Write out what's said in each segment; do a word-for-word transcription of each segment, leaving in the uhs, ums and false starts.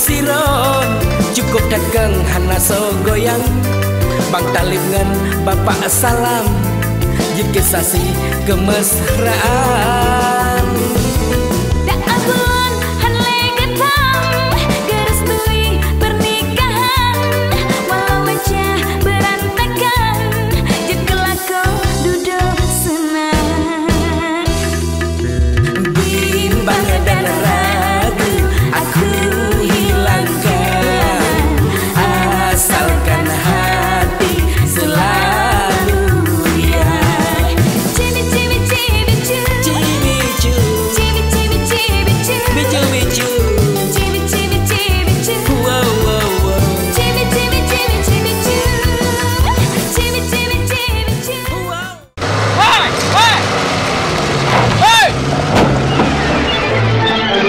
Sidroe cukup that keuh hana soe goyang. Bang Talib ngon Bapak Salam jeuet keu saksi keumesraan. Dak buleuen han lé geutang geurestui pernikahan, walau wajah beurantakan, jeuet keu lakoe dudoe seunang. Bimbang dan ragu aku hilangkan, asalkan hati selalu ya. Cimi, cimi, cimi, cu. Cimi, cu. Cimi, cimi, cimi, cu. Micu, micu. Cimi, cimi, cimi, cu. Wow, wow, wow. Cimi, cimi, cimi, cimi, cu. Cimi, cimi, cimi, cu. Wow. Hei! Hei! Hei! Hei! Hei! Hei!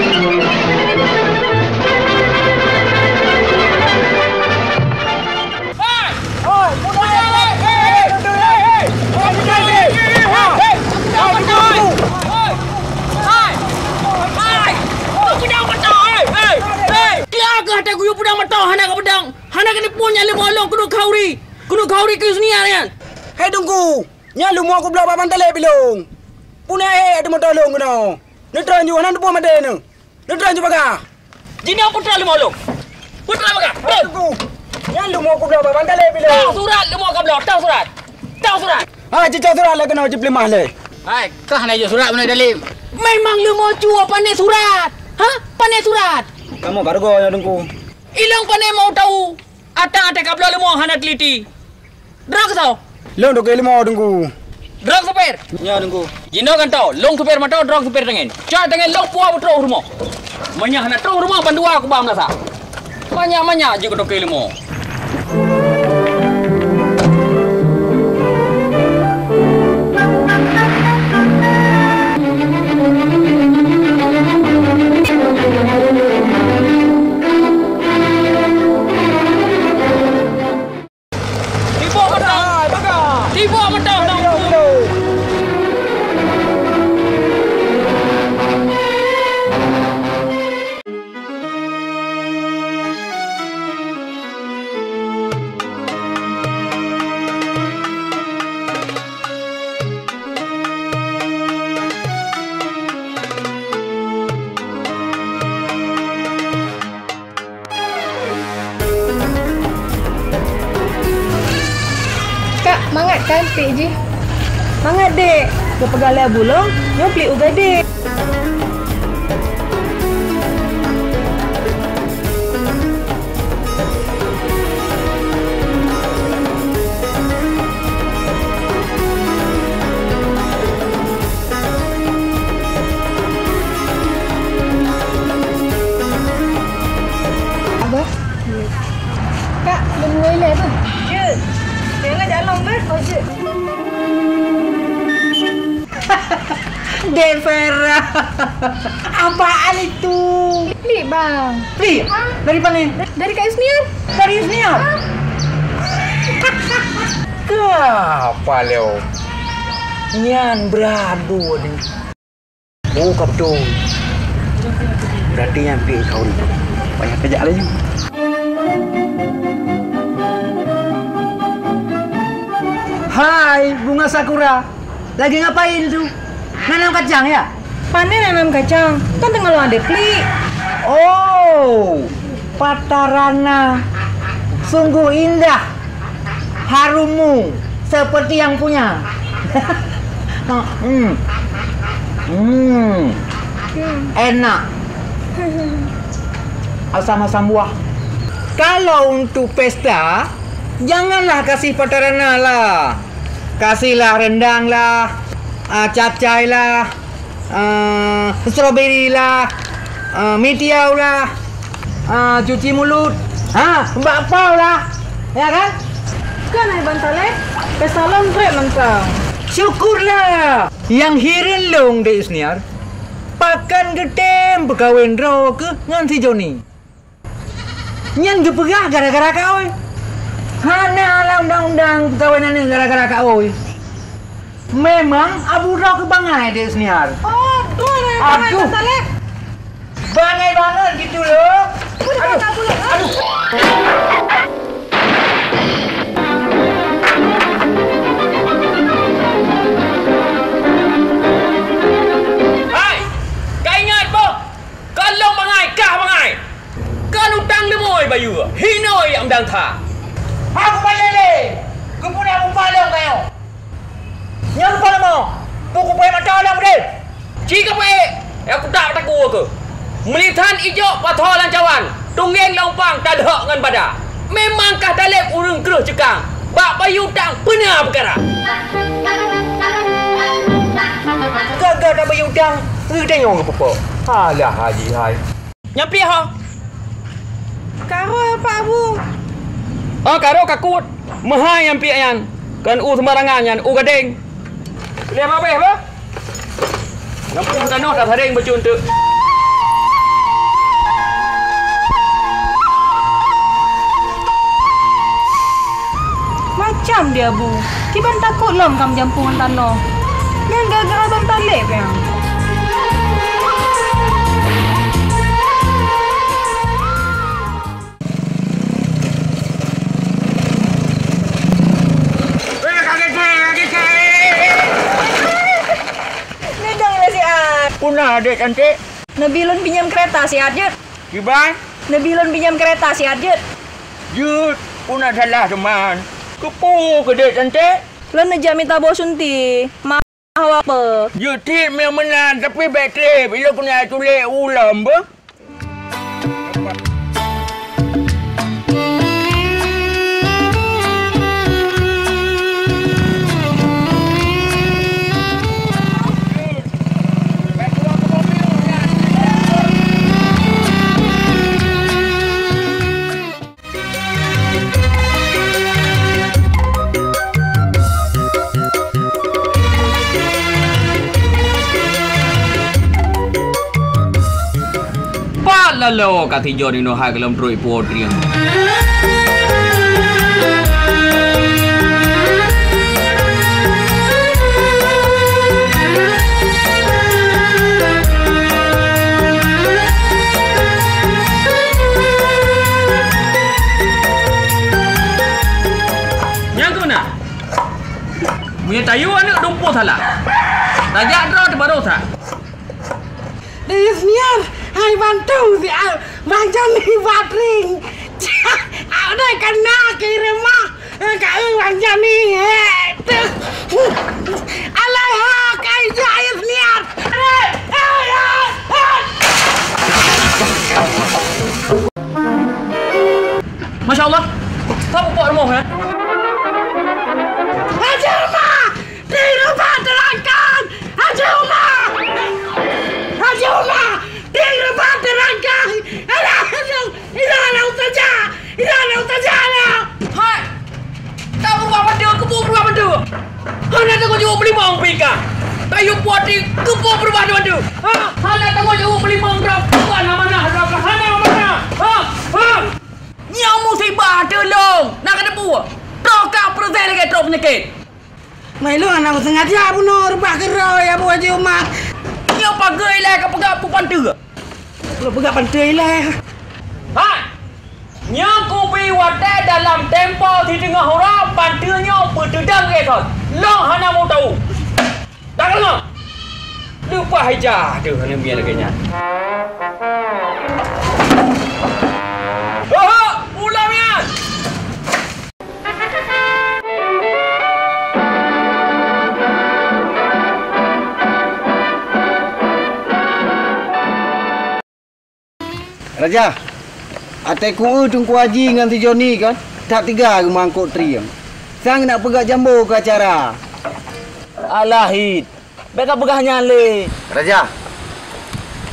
Hei! Hei! Hei! Keu peudang mata, hei! Hei! Hei! Keu peudang mata, hana keu peudang, hana keu peue nyang leumoh lôn keuneuk khauri, keuneuk khauri keu Yusniar nyan. Hai Teungku, nyan leumoh kubloe bak Bang Taleb ilong. Peue na hé di moto lôn keunoe? Neutron ju hana teupeu maté neu. Neutron ju bagah. Jinoe putra leumoh lôn. Putra bagah. Hai Teungku, nyan leumoh kubloe bak Bang Taleb ilong. Tang surat leumoh kabloe, tang surat. Tang surat. Ha, cicok surat lé keunoe cipeulimah lé. Hai, kah na jok surat meunan Taleb. Memang leumoh cue pané surat. Ha? Pané surat. Kamoe ka reugoe nyoe Teungku. Ilong pané mau tahu. Ata até kabloe leumoh hana teliti. Droe keusoe? Lôn droe keu leumoh Teungku. Droe keu supir? Nyoe Teungku. Jinoe gantoe, lôn supir moto, droe keu supir tangen. Cok tangen lôn puwoe beutroh rumoh. Meunyoe hana troh rumoh bandua kuba meulasa. Manyak-manyak jeuet keu droe keu leumoh. Tiboh mantong. Tiboh mantong. Kak, mangat kan pliek jih? Mangat, Dek. Geupeugah lé Abu lôn, nyoe pliek u gadeh. Abah? Kak, lôn woe ilée, Bang. Jeuet. Jangan jalan, Bang. Oh, jeuet. Dek Vera. Apaan itu? Pliek, Bang. Pliek? Hah? Dari mana? Da-, dari Kak Yusniar. Dari Yusniar? Hah? Kapa leo? Nyan beradu ni. Oh, ka beutôi. Berarti nyan pi kau ni. Payah kejak laju. Hai, bunga sakura. Lagi ngapain tu? Nanam kacang, ya? Pane nanam kacang? Kan teungoh lôn adek pliek. Oh, Patarana. Sungguh indah. Harummu seperti yang punya. Hmm. Hmm. Enak. Asam-asam buah. Kalau untuk pesta, janganlah kasih Patarana lah. Kasihlah rendang lah, ah, capcai lah, ah, strawberry lah, ah, mitiau lah, ah, cuci mulut, ha, bakpao lah, ya kan? Kan hai Bang Taleb, pesta lôn trép mantong. Syukurlah. Nyang hireuen lôn Dek Yusniar, pakon geutem peukawen droe keuh ngon si Joni. Nyan geupeugah gara-gara kaôi. Hana lam undang-undang peukawen aneuk gara-gara kaôi. Memang Abu droe keuh bangai Dek Yusniar. Oh, betul, eh, bangai. Aduh. Bang Taleb. Bangai banget gitu loh. Aduh, aduh. Hai, ka ingat boh? Ka lôn bangai, kah bangai. Kon utang leumoi bayeue, hinoe jak meudang that. Aku payah lé, keupeue na mupa lôn kayong. Nyan rupa nama, peue kupeue mata lôn deh. Ci kapeue, ya kutak takue keuh. Meulithan ijok patho lam cawan, tunggeng lam upang tadhok ngon bada. Memang kah taleb ureuëng kreueh ceukang, bak bayeue utang peuna peukara. Gaga tabayeue utang, reutanyoe geupeupo. Alah haji hai. Nyan piah ho. Karo Pak Bu. Oh, karo kakut. Meuhai nyan piah nyan. Kon u seumbarangan nyan, u gadeng. Leh babeh bah. Nyan piah tanoh ka sadeng bacut teuk. Macam dia, Bu. Kiban takot lom kam jampu ngon tanoh. Nyan gara-gara ban taleb nyan. Neudong lé siat. Peue na, Dek Cantik? Neubi lôn pinjam keureta siat jeuet. Kiban? Neubi lôn pinjam keureta siat jeuet. Jeuet, peue na salah teuma. Keupeue keu Dek Cantik? Lôn neujak mita boh sunti. Mah hawa peue? Jeuet cit meunan, tapi bék treb, ilôn keuneuk tuléh u lom beuh. Pat laloe ka tijoe ninoe hai gohlom trok ipo trieng. Nyang keunan. Meunyoe tayue aneuk dumpeue salah. Tajak droe teubaroe that. Di Yusniar, hai bantu si Al, banjani batring. Aduh, kena kirim mah. Ka eu banjani, eh, tuh. Alai ha, kai jai Yusniar. Eh, eh, eh, eh. Masya Allah, tak pupuk rumoh ya. Haji Uma, di rumoh terangkan. Haji Uma, Haji Uma, di rumoh terangkan. Alah, aduh, ina na ustazah, ina na ustazah lah. Hai, tak berubah mata, kebun berubah mata. Hana tanggung jaweueb meulimong pih ka. Tayue puati keupeue peurubah teuma tu? Ha? Hana tanggung jaweueb meulimong droe peue amanah droe ka hana amanah. Ha? Ha? Nyoe musibah teulông na ka teupeue. Troh ka proses lagèe troh peunyakét. Mai lôn hana sengaja bunoe reubah keudroe ya Bu Haji Uma. Nyoe pageue ilèe ka peugah peue panteue. Lôn peugah panteue ilèe. Hai! Nyoe kubi watèe dalam tempo siteungoh uroe panteue nyoe peuteudang lé thon. Lôn hana mutau. Dak deungoe? Leupah ija deuh aneuk miet lagèe nyan. Oho, ulam nyan! Raja, até kueu Teungku Haji ngon si Joni kan, that teuga geumeuangkot trieng. Sang nak peugah jambo keu acara. Alah, Hit, bèk ka peugah nyan lé. Raja,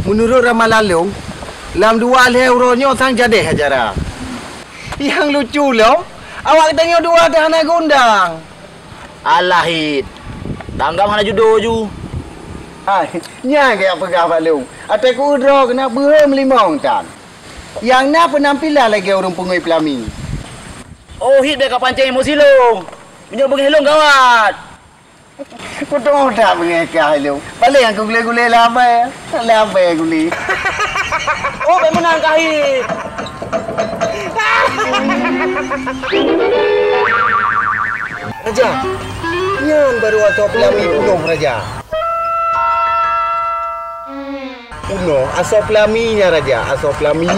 meunurot ramalan lôn, lam dua lhèe uroe nyoe sang jadeh acara. Nyang lucu lom, awak geutanyoe dua teuh hana geuundang. Alah, Hit, tanggam hana judo ju. Hai, nyan keuh nyang peugah bak lôn. Até kueu droe keuneuk beuhe meulimong tan. Nyang na peunampilan lagèe ureueng peungui peulami. Oh, Hit bèk ka pancéng emosi lôn. Meunyoe beungéh lôn gawat. Kuteungoh that beungéh kah ilong. Paléng aku gulé-gulé lam abée. Lam abée gulé. Oh, bèk meunan kah hi. Raja, nyan baru asoe peulami punoh, Raja. Punoh, asoe peulami nyan, Raja, asoe peulami.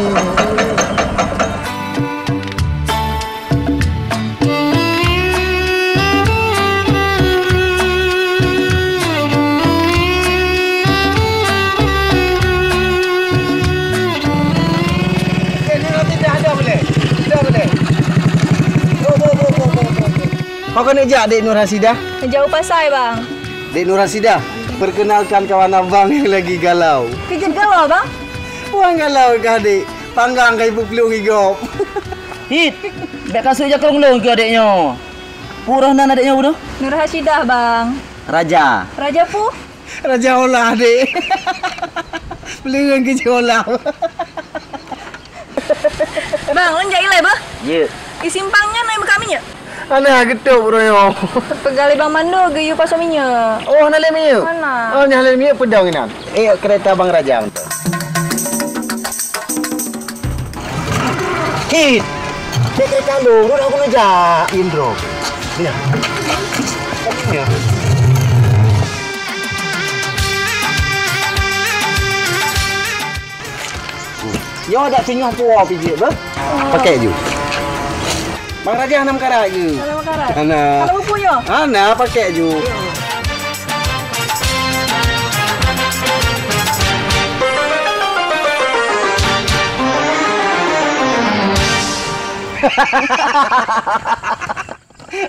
Ho keuneuk jak, Dek Nurhasidah? Neujak u pasai, Bang. Dek Nurhasidah, perkenalkan kawan abang yang lagi galau. Keu jeuet galau, Bang? Puan galau kah, Dek? Panggang ka ipeuplueng i gob. Hit, bèk kasui jakong lôn keu adék nyoe. Peue roh nan adék nyoe bunoe? Nurhasidah, Bang. Raja. Raja peue? Raja olah, Dek. Peuleueng keu jiolah. Bang, lôn jak ilée beuh. Ye. Di simpang nyan na meukat minyeuk? Hana, geutôp uroe nyoe. Peugah lé Bang Mando geuyue pasoe minyeuk. Oh, hana lé minyeuk? Hana. Oh, nyan hana lé minyeuk, peudong inan. Eh, keureta Bang Raja mantong. Hit. Cek keureta lôn, lôn aku neujak, Indro. Nya. Nya. Nyoe dak singoh puwoe pih jeuet beuh. Pakai ju. Bang Raja hana meukarat ju. Hana meukarat? Hana. Kalau bukui nyoe? Hana, pakai ju.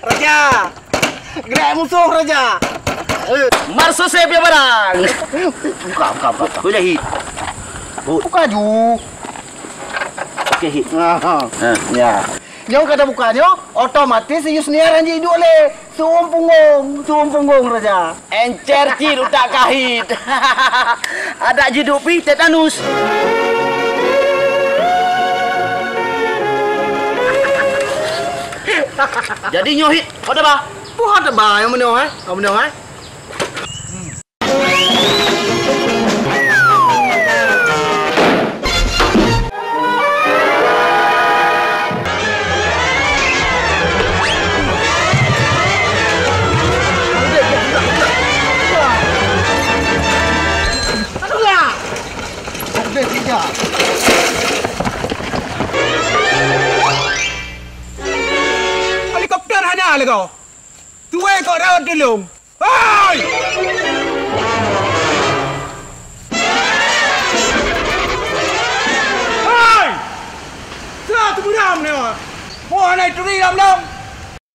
Raja! Gerak musoh, Raja! Eh. Mar sosé pih barang! Buka, buka, buka, buka. Boleh hit. Buka ju. Okey, hit. Aha. Ha. Ya. Nyoe ka tabuka nyoe, otomatis Yusniar hanjeuet iduek lé. Su'um punggong, su'um punggong, Raja. Encer cit utak kah hit. Adak jiduek pih tetanus. Jadi nyoe hit, ho teuba? Peue ho teuba nyang meunoe, eh? Ho meunoe, eh? Helikopter hana lé ko. Tuwai kok rawat tulông. Hai! Hai! Sa teumeurang nyoe. Mo hana turi lam lông.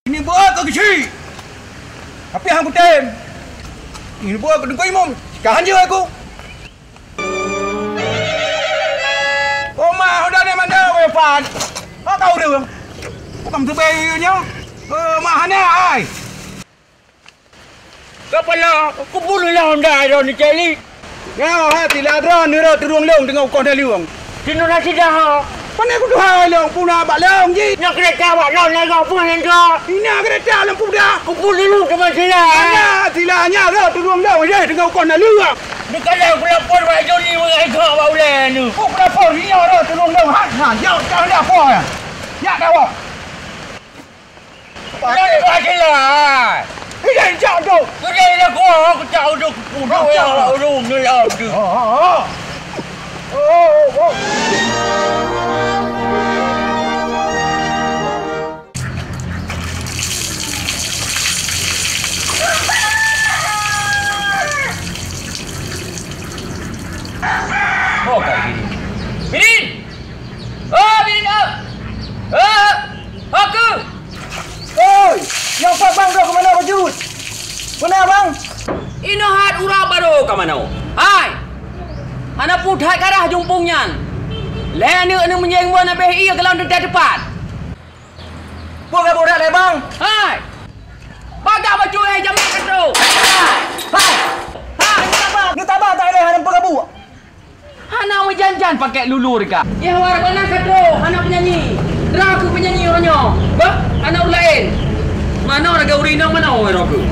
Ini buat kau kecil. Tapi hang kutem. Ini buat kau dengkui mum. Ka hanjeuet aku. Oh, ma, udah ni mana, weh, Pan? Kau tahu dia, Bang? Bukan tu bayi nyoe. Eh, ma, hana ai. Kepala, kubunuh lah honda dah ni, Celi. Nyoe, ha, sila droe neurot ureueng lôn teungoh ukoh naleueng. Sinura sidah, ha. Pane kutuha lôn puna bak lôn jih. Nyoe keureta bak lôn lagoe peue nyang ka? Ina keureta lôn puda. Kubunuh lôn teuma sila. Ana sila nyan rot ureueng lôn jih teungoh ukoh naleueng. Dikala kulapor bak Joni meungai kok bak ulèe nyoe. Ku kulapor nyoe rot ureueng lôn. Ha, na, jaweueb ka lapor. Jak dawah. Jangan dipakai lah. Ini jak tu. Sudah ini aku, aku tak udah kudu ya, udah ngelak tu. Oh, oh, oh. Oh, oh, oh. Oh, Kak Birin. Birin! Oh, Birin, oh! Oh! Aku! Oi! Nyang pat bang droe keumanö bacut? Peuna bang? Inoe hat uroe barô keumanö. Hai! Hana peue that karah jumpung nyan. Lhèe aneuk-aneuk meunyeung buet na beh ié keu lôn teuntèe teupat. Peue ka buet lé bang? Hai! Bagah bacut eh jameun ka troh. Hai! Hai! Hai! Neutaba, neutaba tak lé hana peue ka buet. Hana meujan-jan pakai lulur ka. Yah wara bana ka troh, hana penyanyi. Droe keuh penyanyi uroe nyoe. Bah, hana ureueng laén. Manoe lagèe ureueng inong manoe droe keuh.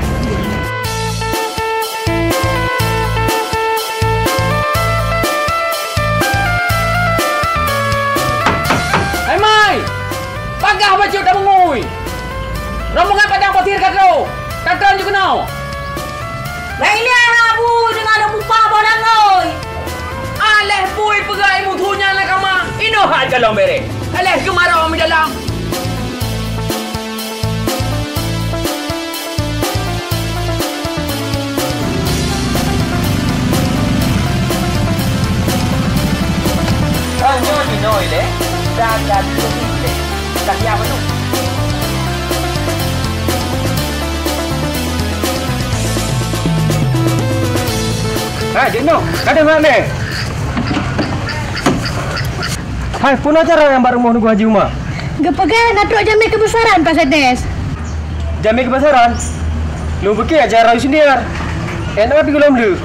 Lom bere. Alah, keumarau mi dalam. Oh, nyoe, nyoe, nyoe, le. Dah, dah, dah, dah, dah. Dah siap, dah. Hai, Cik Noh, ka deuh nyan lé? Hai, peue na acara nyang bak rumoh Teungku Haji Uma? Geupeugah na trok jamé keubeusaran, Pak Sekdes. Jamé keubeusaran? Lôn piké acara reunian. Enak tapi gohlom lheueh.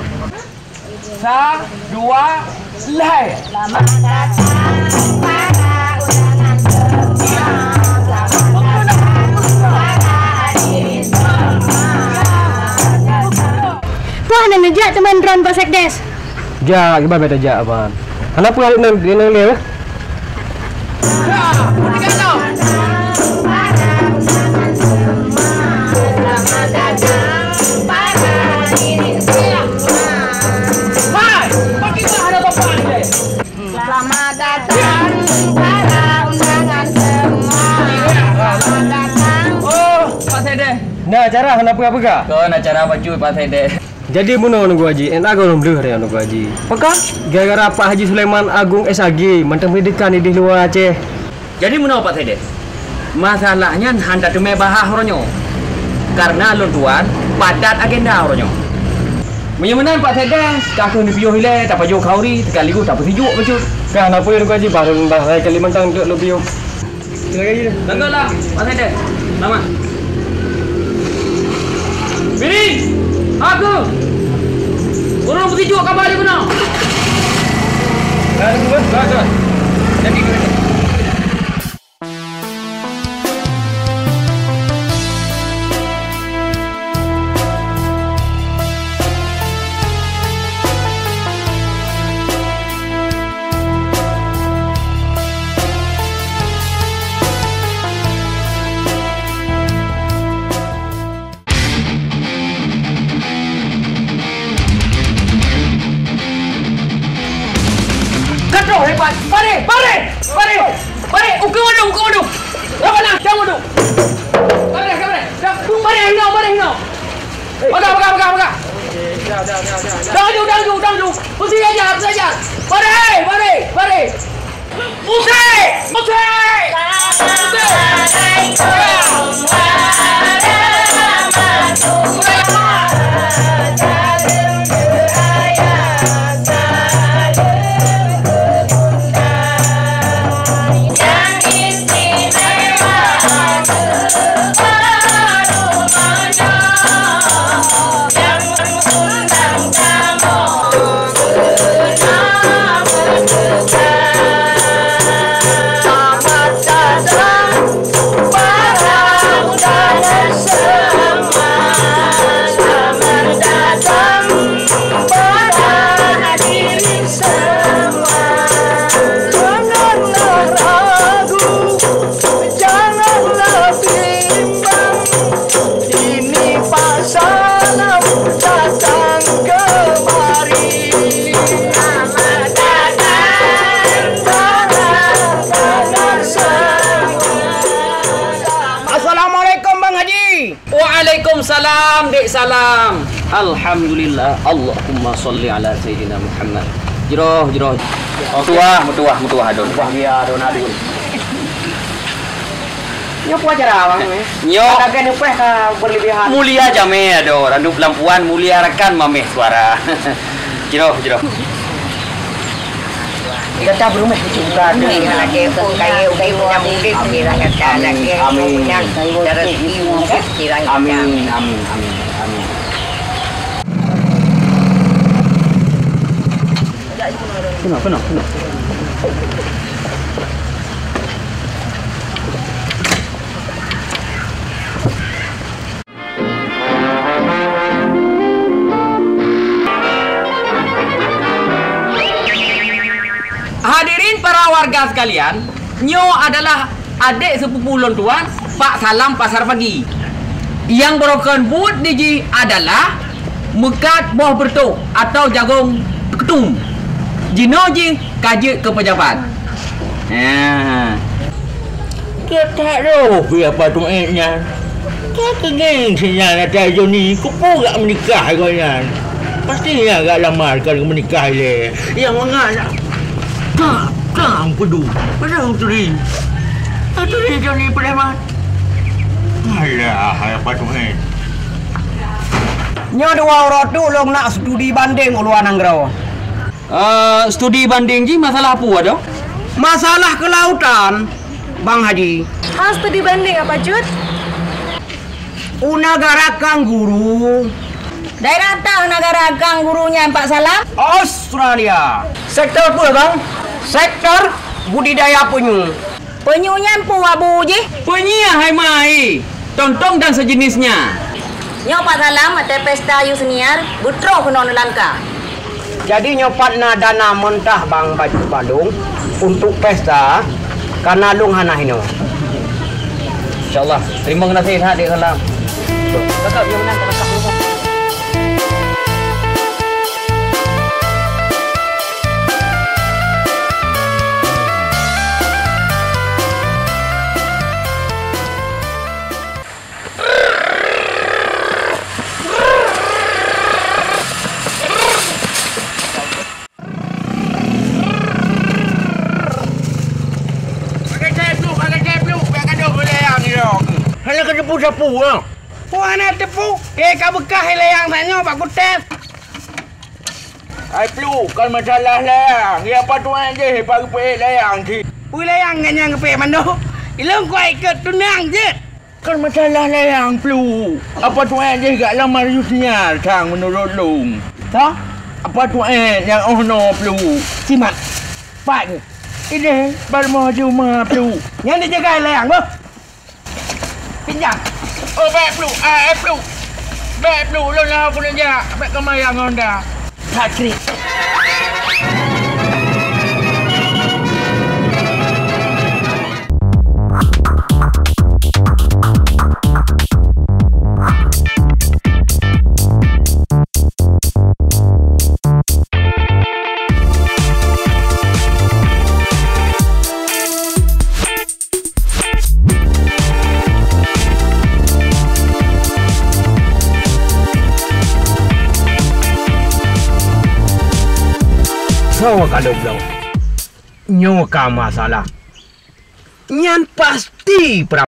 Sa, dua, lhèe. Selamat datang para undangan semua. Selamat datang para hadirin semua. Selamat datang. Wah, na neujak teuma droen Pak Sekdes. Jak, kiban bèk tajak, Aban. Hana peue, aneuk, aneuk lé, eh? Selamat datang para undangan semua. Selamat datang. Oh, Pak Sekdes. Na acara hana peugah-peugah? Kon acara bacut, Pak Sekdes. Jadi meunoe Teungku Haji, enak gohlom lheueh raya Teungku Haji. Pakon? Gara-gara Pak Haji Sulaiman Agong S A G mantong pendidikan di luwa Aceh. Jadi meunoe Pak Sekdes, masalah nyan han tateumé bahas uroe nyoe. Kareuna lôn tuan padat agenda uroe nyoe. Meunyoe meunan Pak Sekdes, ka kheueh neupiôh ilèe, tapajoh khauri, sekaligus tapeusijuek bacut. Ka na peue Teungku Haji, bah lôn bah raya Kalimantan untuk lôn piôh. Tengok lah, Pak Sekdes. Lama. Biring! Aku! Ureueng peusijuek kaba di gunong! Dah, dah, dah, dah. Jadi, Ka troh hebat! Bareh! Bareh! Bareh! Bareh! Ukeue mandum! Ukeue mandum! Lawan lah! Jangan mandum! Bareh! Bareh! Bareh! Hinoe! Bareh! Hinoe! Paga, paga, paga, paga. Dang ju, dang ju, dang ju. Mesti ajar, mesti ajar. Bare, bare, bare. Musik, musik. Selamat datang para hadirin semua. Janganlah ragu, janganlah bimbang. Ini Pak Salam datang kemari. Selamat datang para hadirin semua. Assalamualaikum, Bang Haji. Waalaikumsalam, Dek Salam. Alhamdulillah. Allahumma shalli ala Sayyidina Muhammad. Jroh, jroh. Meutuwah, meutuwah, meutuwah, Adon. Wah, biar Adon, Adon. Nyoe peue acara, Bang, eh? Nyoe. Ada kan upah ka berlebihan. Mulia jamé, Adon. Randu pelampuan, mulia rakan mameh suara. Jroh, jroh. Gata beureuméh cuba. Amin. Amin. Amin. Amin. Amin. Amin. Amin. Kena, kena, kena. Hadirin para warga sekalian, nyoe adalah adék sepupu lôn tuan, Pak Salam Pasar Pagi. Nyang baroekon buet di jih adalah meukat boh beureutoh atau jagong keutum. Jinoe jih ka jeuet keu peujabat. Nya. Keu that roh pih apa tuet nyan. Ka keungieng si nyan ata Joni, keupeue gak meunikah gobnyan. Pasti nyan gak lamar ka meunikah ilèe. Nyang mangat lah. Ka, ka peudong. Padahai turi. Turi Joni Sulaiman. Alah, hai apa tuet. Nyoe dua uroe tu lôn nak studi bandeng u luwa nanggroe. Eh, studi banding jih masalah peue, Dok? Masalah kelautan, Bang Haji. Hal studi banding apa, Cut? U negara kangguru. Daerah tah negara kangguru nyan, Pak Salam? Australia. Sektor peue, Bang? Sektor budidaya penyu. Penyu nyan peue abu jih? Peunyiah hai mai. Tontong dan sejenisnya. Nyoe Pak Salam, watèe pesta yue senior, beutroh keunoe neulangka. Jadi nyoe pat na dana meuntah Bang Baju Balong untuk pesta, karena lôn hana hinoe. Insya Allah. Terima kasih, Dek Salam. Kakak, dia menang, kakak. Pakai cai pluek, pakai cai pluek, bèk gadoh lé nyang nyoe. Hana ka teupeue sapeue, ah. Peue hana teupeue? Eh, ka beukah lé nyang tanyoe bak kutem. Hai pluek, kon masalah lé nyang. Ya, apa tuan jih, pak geupeuék lé nyang cit. Peue lé nyang ngon nyang geupeuék mandum? Ilôn kuat ikot tunang jeuet. Kon masalah lé nyang pluek. Apa tuan jih gak lamar yue senior sang meunurot lôn. Hah? Apa tuan nyang oh noe pluek? Simak. Pat nyoe. Idéh, bar moh juma pluek. Nyan dijaga lé nyang, boh. Pinjam. Oh, bèk pluek, ah, eh, pluek. Bèk pluek, lôn lah keuneuk jak, bèk keumayang ngon dah. That krik. Soe ka lôn bloe? Nyoe ka masalah. Nyan pasti pra-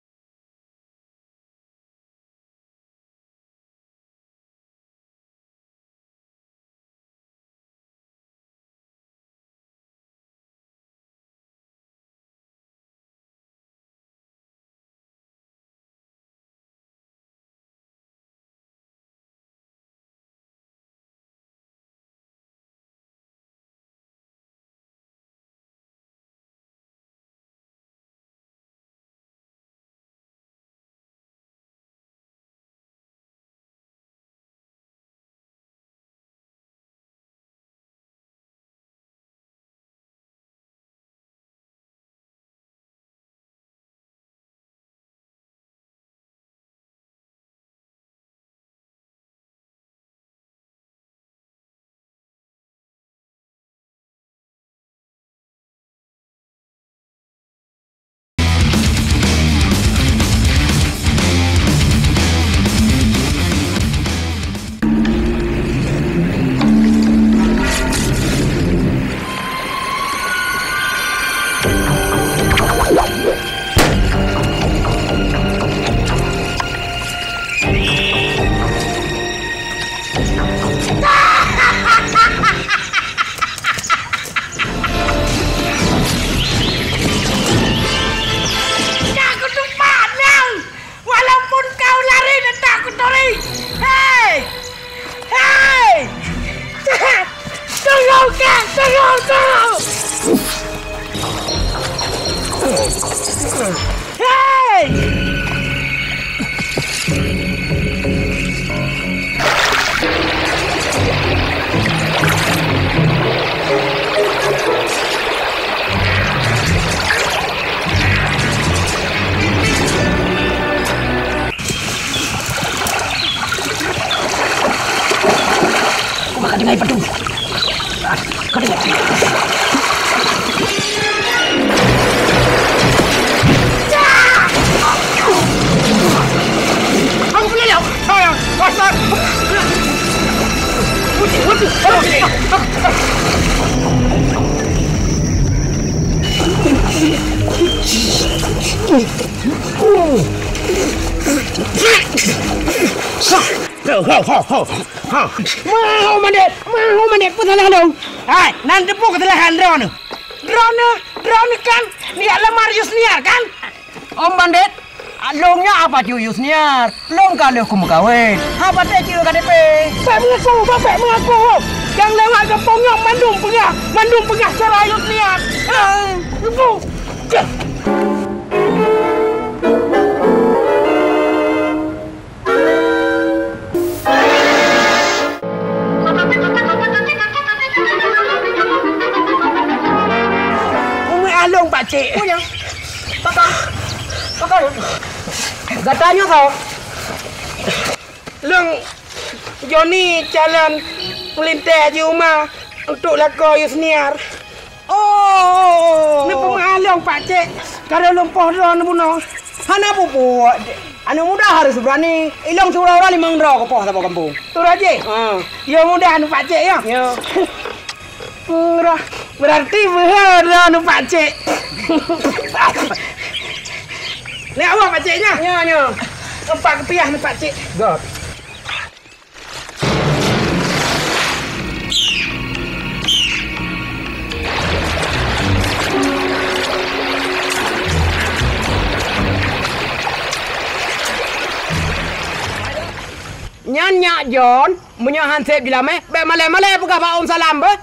Ka kutupat nang! Walaupun kau lari, tetap kuturi! Hei! Hei! Tunggu, Kak! Tunggu, tunggu! Hei! Aku bakal dengar padu. Ah, kau dengar. Ho, ho, ho, ho. Ho. Mau mandet, mau mandet, peue salah lôn? Hai, nan teupeue keusalahan droeneuh? Droeneuh, droeneuh kan neujak lamar Yusniar kan? Om Bandit, lôn nyoe apa cuy Yusniar? Lôn ka lheueh kumeukawen. Haba teuh cuy K T P. Bèk meungaku, bèk meungaku. Nyang lewat gampông nyoe mandum peugah, mandum peugah cara Yusniar. Ah, ibu. Umu along, Pakcik. Oh, ya. Pakon? Pakon? Gata nyoe soe? Lôn Joni, calon meulintèe Haji Uma untuk lakoe Yusniar. Oh! Neupeumeu'ah lôn, Pakcik. Ka lheueh lôn poh droe neubunoe. Hana peue-peue. Aneuk muda harôh seubeureuni. Ilong siuroe-uroe limong droe kupoh saboh gampông. Turaji? Ah. Yo muda aneuk Pakcik, ya? Ya. Hmm, roh. Berarti beuhe droe aneuk Pakcik. Nak awak Pakcik nyan? Ya, ya. Empat kepiah aneuk Pakcik. Got. Nyan nyak Jon, meunyoe han sép jilamé, bèk malèe-malèe peugah bak Om Salam beuh.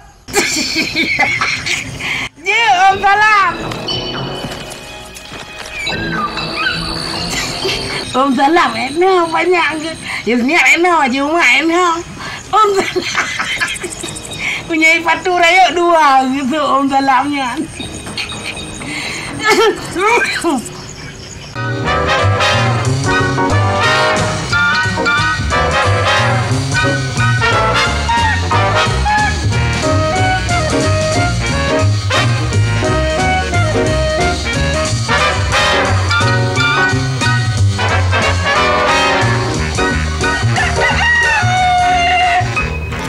Jeuet, Om Salam. Om Salam, eh, noh, banyak ke? Yusniar, eh, noh, Haji Umar, eh, noh. Om Salam. Punya patu rayek dua gitu, Om Salam nyan.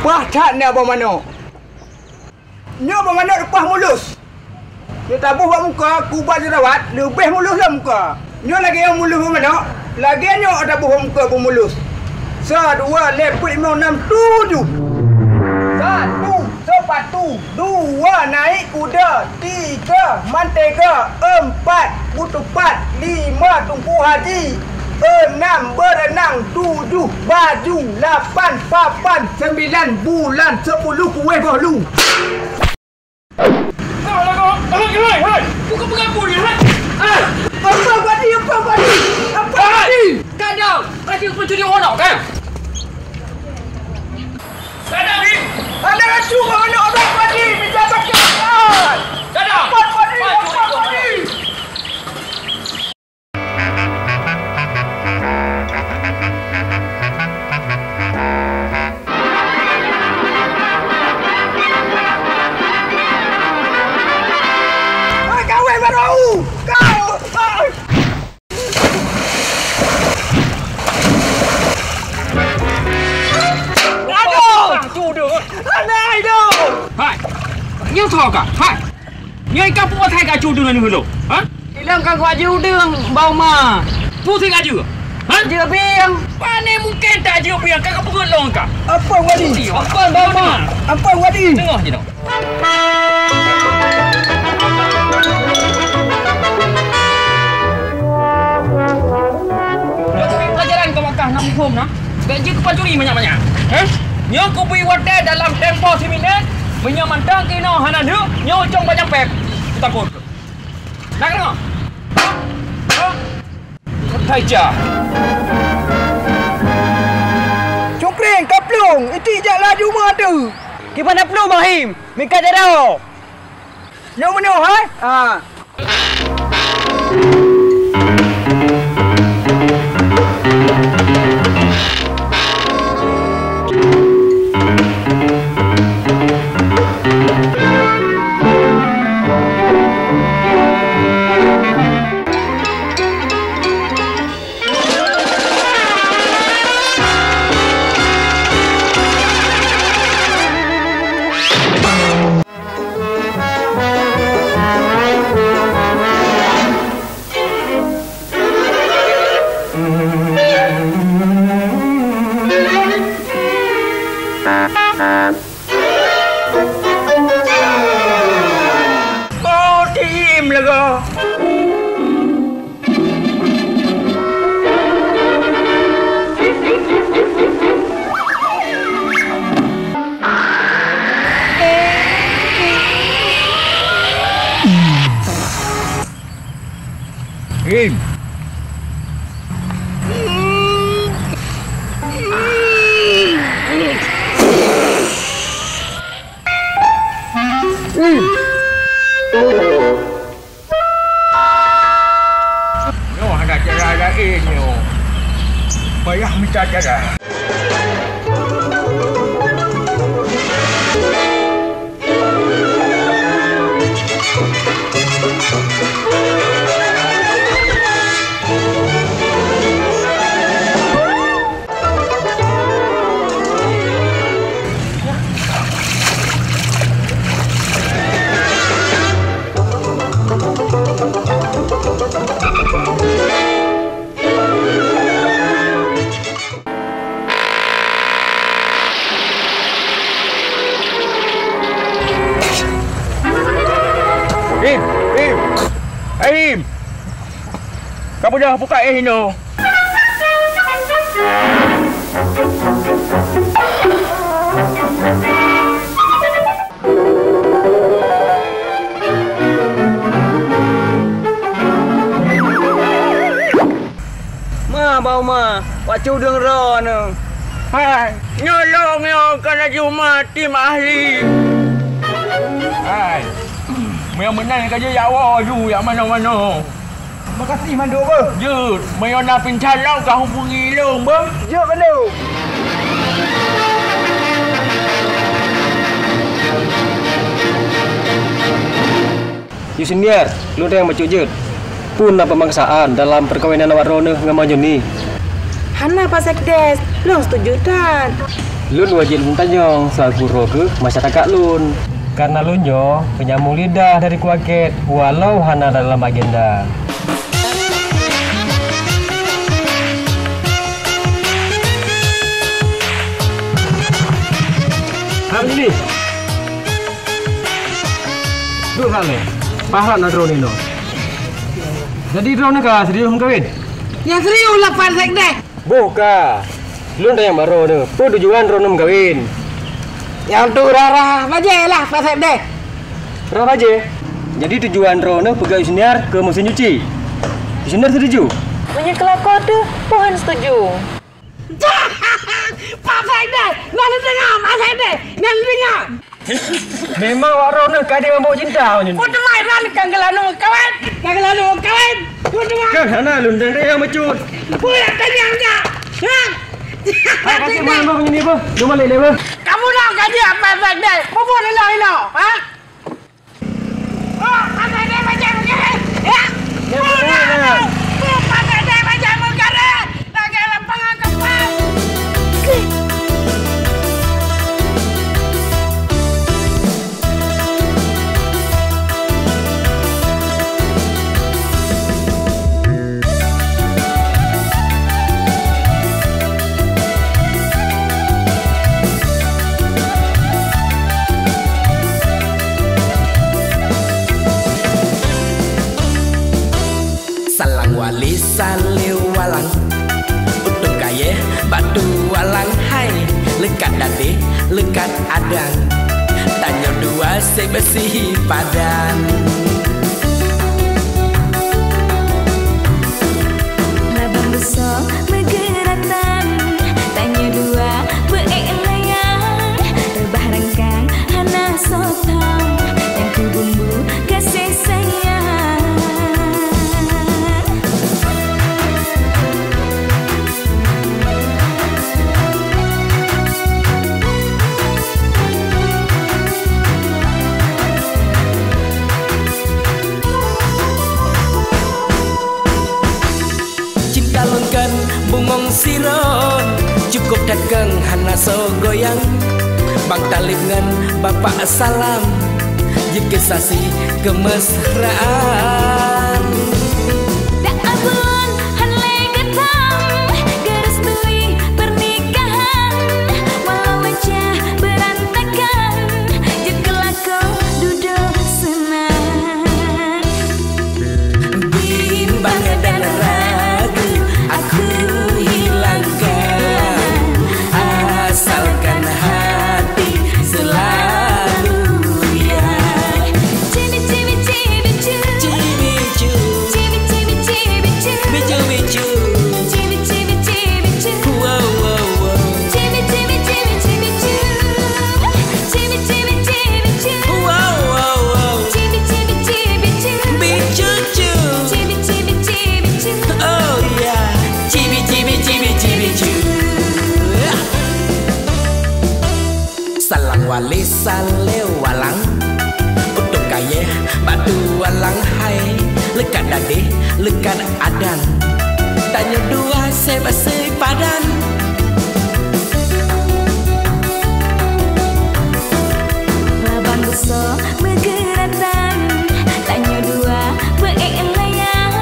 Paih that nyoe boh manok. Nyoe boh manok leupah mulus. Nyoe taboh bak muka, kuba jerawat, leubeh mulus lom muka. Nyoe lagèe nyang mulus boh manok, lagèe nyoe taboh bak muka boh mulus. Sa, dua, lhèe, peuet, limong, nam, tujoh. Satu, sepatu. Dua, naik kuda. Tiga, mentega. Empat, butuh pat. Lima, tungku haji. Enam, berenang. Tujuh, baju. Lapan, papan. Sembilan, bulan. Sepuluh, kueh bolu. Apa padi? Apa padi? Apa padi? Kadang, kadang pencuri orang, kan? Kadang ni. Ada racu mana orang padi? Minta sakit. Kadang. Apa padi? Apa padi? Kawin baru! Kau! Aduh! Aduh! Aduh! Hai! Nyoe soe kah? Hai! Nyoe ka peue asai ka aju deungon ulôn? Ha? Ilong ka kuaju deungon Bang Ma. Peue sih aju? Ha? Aju bieng. Pane mungken tak aju bieng, ka kapeugah lôn ka. Apa wadi? Apa Bang Ma? Apa wadi? Tengok je dong. Nyoe pelajaran keu Makkah nak hukum nah. Bèk jeuet keu pancuri manyak-manyak. Heh? Nyoe kubri watèe dalam tempo siminét, meunyoe mantong keunoe hana neuk, nyoe ucong bak nyampèk. Kutakot. Nak keunoe? Hah? Hah? Keutai jah. Cungkring, ka plueng, itik jak laju meuateueh. Kiban na plueng, Bahim? Mingkat jaroe. Nyoe meunyoe, hai? Ah. Im. Im. Nyoe hana cara laén nyoe. Payah mita cara. Im, Im, Im, kamu dah buka eh inoe. Ma, bak uma, wak cudeueng droeneuh. Hai, nyoe lôn nyoe ka laju ma tim ahli. Hai, meunyoe meunan ka jeuet jak woe ju jak manoe-manoe. Makasih mandum, beuh. Jeuet, meunyoe na peuncalon ka hubungi lôn, beuh. Jeuet bandum. Yusniar, lôn tanyong bacut jeuet. Peue na peumaksaan dalam peukawinan awak droeneuh ngon Majuni? Hana, Pak Sekdes, lôn setuju that. Lôn wajéb lôn tanyong selaku droe keu masyarakat lôn. Kareuna lôn nyoe peunyambong lidah dari keluarga, walau hana dalam agenda. Hai Majuni. Duek that lé. Pahat na droeneuh inoe. Jadi droeneuh ka serius meukawen? Nyang serius lah, Pak Sekdes. Boh ka. Lôn tanyong bak droeneuh, peue tujuan droeneuh meukawen? Nyang tu rah-rah bajée lah, Pak Sekdes. Rah bajée? Jadi tujuan droeneuh peugah Yusniar keu meusén cuci? Yusniar setuju? Meunyoe keu lakoe teuh, peue hana setuju? Pak Sekdes, na lôn deungoe, Pak Sekdes, na lôn deungoe. Memang awak droeneuh ka deuh mabök cinta nyoe. Peue teuma Iran ka geulanu kawen, ka geulanu kawen. Peue teuma? Kan hana lôn tanyong bacut. Peue nyang tanyong jak? Ha? Hai, pasti main beuh nyoe ni beuh. Dua balik deh beuh. Kamu nak gaji apa Sekdes? Peue buet inoe, ha? Oh, Pak Sekdes bajang meugaréh. Ya. Ya, betul, ya. Pak Sekdes bajang meugaréh. Lagèe lapangan keupai. Salang wali saleue walang, utung kayèe batu walang hai, leukat dadeh leukat adang, tanyoe dua sibeusi padan. Labang beusoe meugeuratan, tanyoe dua beu-ék layang, reubah rangkang hana soe thom, nyang keu bumbu gaséh sayang. Cinta lôn kon bungöng sidroe, cukôp that keueng hana soe goyang. Bang Talib ngon Bapak Salam, jeuet keu saksi keumesraan. Dak abon han lé geutam, geurestui pernikahan, walau meujah beurantakan, jeuet keu lakoe dudoe seunang. Bimbang dan ragu aku hilangkan, asalkan hati selalu ya. Cimi, cimi, cimi, cumi. Cimi, Batu alang hai, leukat dadeh, leukat adan. Tanyoe dua seb asai padan. Laban busoe meugeuratan, tanyoe dua beu-ék layang.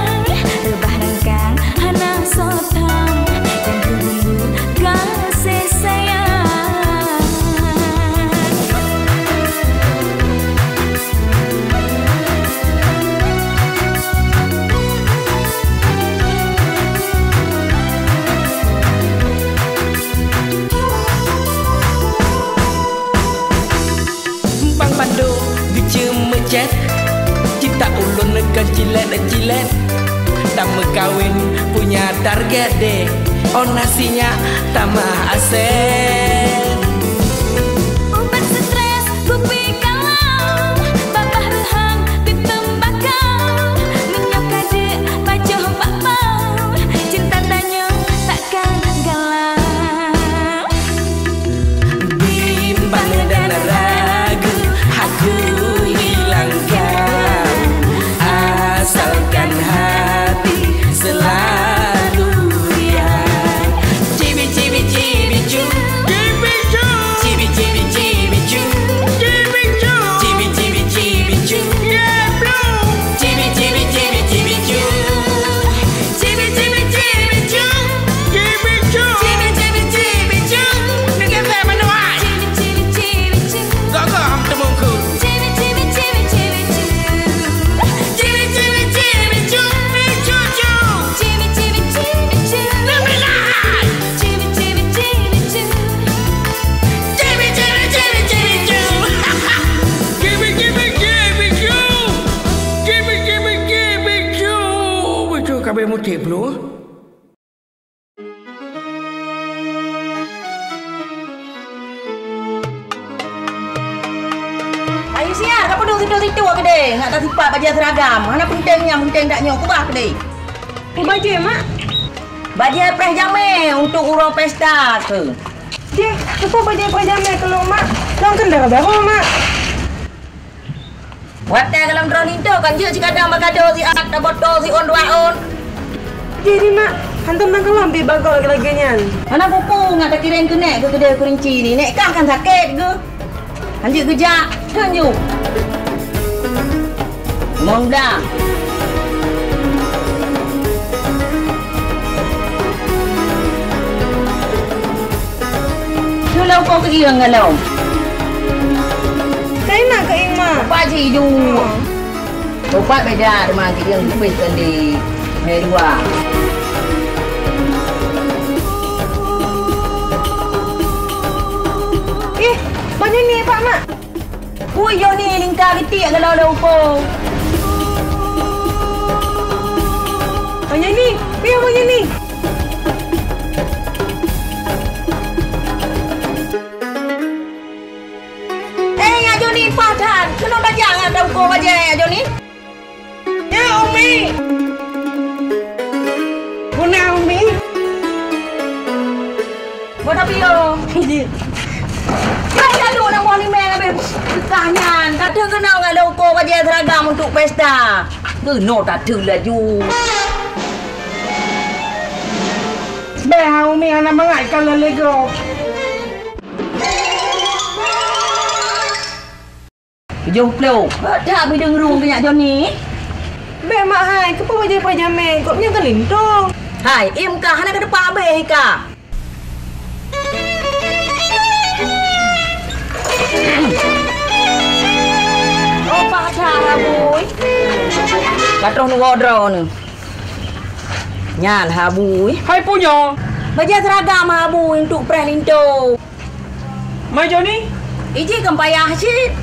Reubah rangkang hana soe tam, nyang keu bumbu gaséh sayang. Bang Bando geuceumeucét, cinta ulôn kon cilét-cilét. Tameukawen punya target deh, oh na sinyak tamah asèe. Ubat stres kupi kalau, babah reuhang pih teumbakau. Meunyoe ka deuk pajoh bak pau, cinta tanyoe takkan galau. Bimbang dan ragu aku hilangkan, asalkan hati selalu riang. Cibi, cibi, cibi, cu. Cibi, cu. Cibi, cibi, cibi, cu. Cibi, cu. Cibi, cibi, cibi, cu. Cibi, cibi, cibi, cibi, cu. Cibi, cibi, cibi, cu. Cibi, cu. Cibi, cibi, cibi, cu. Deungon saya menuai. Cibi, cibi, cibi, cu. Gok-gok ham teumungku. Cibi, cibi, cibi, cibi, cu. Cibi, cibi, cibi, cu. Cibi, cu, cu. Cibi, cibi, cibi, cu. Lebih lah. Cibi, cibi, cibi, cu. Cibi, cibi, cibi, cibi, cu. Cibi, cibi, cibi, cu. Cibi, cibi, cibi, cu. Beutôi ka bèe muté peue. Ayo siap, ka peudong situ-situ keudeh. Ngat tasipat bajèe seragam. Hana peunténg nyan, peunténg dak nyoe. Kubah keudeh. Peue bajèe, Mak? Bajèe preh jamèe untuk uroe pesta keuh. Jih, peue bajèe preh jamèe keu lôn, Mak? Lôn kan dara barô, Mak. Watèe goh lom droeneuh linto kan jeuet sikadang bak kado siat, tabotô siôn dua ôn. Jih nyoe, Mak, hantom na goh lom bit bak gob lagèe-lagèe nyan. Hana peue-peue ngat takirém keu nèk keu keudè keurinci nyoe. Nèk kah kan sakét geuh. Hanjeuet geujak, hanjeuet. Mong blang. Nyoe lôn ukoe keuieng ngon lôn. Keuieng na keuieng, Mak. Upat jih iduek. Hmm. Upat beda teuma keuieng leubeh keu di hai dua. Ih, banyak ni, Pak, Mak. Ui, Joni lingka geutik geulo lé upo. Bang Joni, piôh Bang Joni. Eh, Nyak Joni, paih that. Keunoe tajak ngon tauko bajèe, Nyak Joni. Ya, Umi. Peue na, Umi? Boh tapi yo. Hai, aduh, nang boh limeng habéh geukah nyan. Ka teuh keunoe ngon lôn uko bajèe seragam untuk pesta. Keunoe tateue laju. Bèk, Umi, hana mangat ka lôn lé gob. Tujoh ploh. That bideueng rueng keu Nyak Joni. Bèk, Mak hai, keupeue bajèe preh jamèe, gobnyan kan linto. Hai, im kah, hana ka teupah abéh kah. Oh, paih that, Habui. Ka troh neuwoe droeneuh. Nyan, Habui. Hai, peue nyoe? Bajèe seragam, Habui, untuk preh linto. Mai Joni? Iji kan payah cit.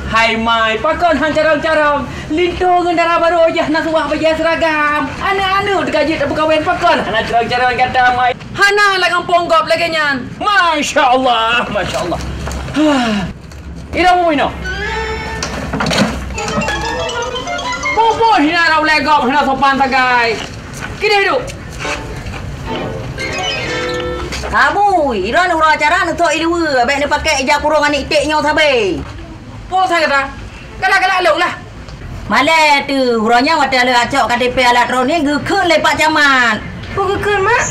Hai mai, pakon han carông-carông? Linto ngon dara barô jih na suwah bajèe seragam. Aneuk-aneuk teuka jeuet tapeukawen, pakon hana carông-carông gata mai? Hana lam gampông gob lagèe nyan. Masya Allah, masya Allah. Inoe, Bu, inoe. Bubui hina rot ulèe gob, hana sopan sagai. Keudeh duek. Habui, droeneuh uroe acara neusok ié luweue, bèk neupakèk ija kurông aneuk iték nyoe sabé. Peue sa gata? Galak-galak lôn lah. Malée teuh, uroe nyan watée lheueh acok K T P alat droeneuh geukheun lé Pak Camat. Peue geukheun, Mak?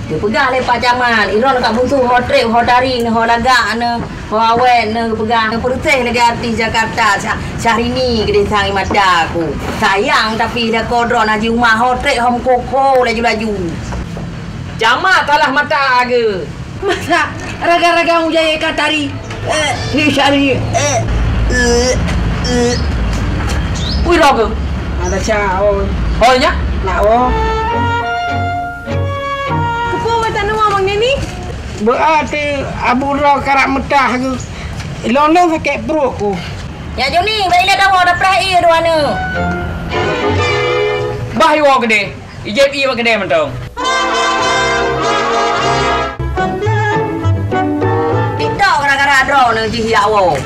Geupeugah lé Pak Camat, droeneuh ka bunsu ho trép, ho tari, ho lagak, ho awét, geupeugah peureséh lagée artis Jakarta, Sya-, Syahrini keudeh sang mata aku. Sayang tapi lakoe droeneuh Haji Uma ho trép, ho meukoko laju-laju. Camat salah mata geuh. Masa raga-raga mujaya ka tari? Eh, ni Syahrini. Eh, eh, eh. Ui, roh ke? Ada cha, oh. Oh, nya? Nak, oh. Kepo mata nua Bang Neni? Beuati abu roh karak meutah ke. Lon-lon sakét pruet ku. Ya Joni, bak ilée dawa dah prah ie dua ne. Bah iwoe keudeh. Ijép ie bak keudè mantong. Tiktok gara-gara droeneuh jih jak woe.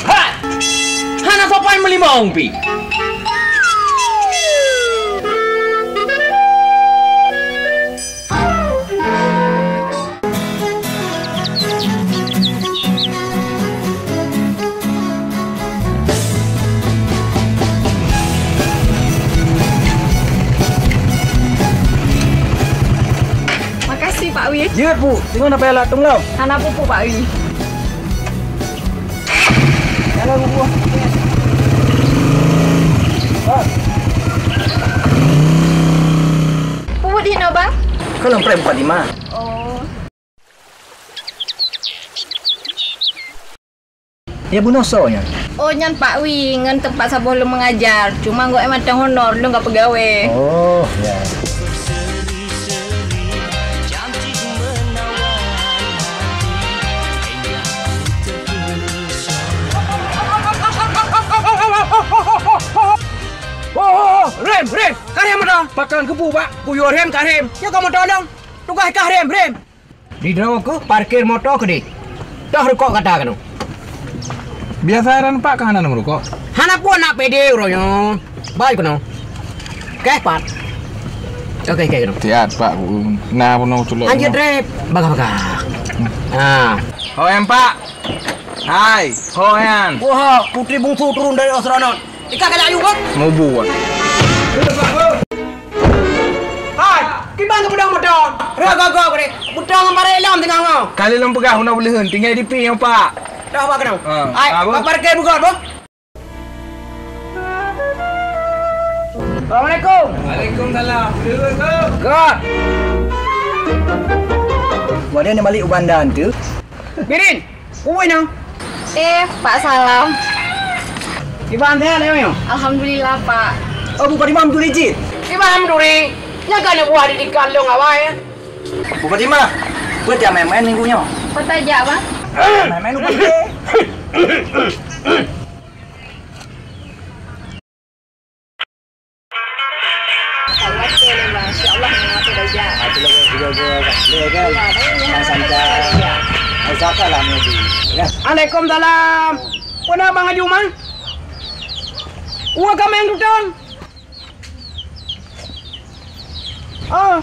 Hai! Hana sopan meulimong pih. Makasih, Pak Wi. Jeuet, Pu. Singoh na payah lat tueng lom. Hana peue-peue, Pak Wi. Jalan, Bu. Peue di hinoe, Bang? Ka lôn preh buka lima. Oh. Ya bunoe soe nyan? Oh, nyan Pak Wi, ngon teumpat saboh lôn mengajar. Cuma gobnyan mantong honor, lôn ka peugawée. Oh, ya. Oh, oh, oh, rem, rem! Ka rem moto! Pakon keupeue bak kuyue rem ka rem? Nyoe ka moto lôn! Tugaih kah rem, rem! Di droe keuh parkir moto keudeh. Toh rukok gata keunoe. Biasa ran Pak ka hana meurukok. Hana peue nak pede uroe nyoe. Bai keunoe. Keh pat. Oke, oke keunoe. Siat Pak, na bunoe tulok. Anjir trep. Bagah-bagah. Ha. Ho nyan Pak. Hai, ho nyan. Wah, putri bungsu turun dari astronot. Ika ka layu kan? Mubu kan. Hai, kiban keu peudong moto. Rah gogo keu deh. Butong ngon barek lom teungoh ngo. Kali lôn peugah unoe beuleuen, tinggai di pih nyoe, Pak. Dah, Pak, keunoe. Ha, hai, apa? Pak parkir buka, apa? Assalamualaikum. Waalaikumsalam. Assalamualaikum. God. Wadah ni balik u Banda tu. Birin. Ui, nang. Eh, Pak, salam. Kiban sehat, ya, Mio? Alhamdulillah, Pak. Oh, Bu Fatimah, beutôi licin. Kiban, alhamdulillah. Nyan ka aneuk buah di ikan long awai, ya. Bu Fatimah, peue tiap main-main minggu nyoe? Peue tajak, Bang? Main-main lupa deh. Insya Allah, boleh, Bang. Insya Allah, memang aku belajar. Ah, tu lah, boleh juga, boleh, kan? Boleh, kan? Iya, boleh, Bang. Santai. Iya. Usahakan lah, Bang Haji. Ya. Waalaikumsalam. Peue na Bang Haji Umar? Uwa kami yang tutong. Ah.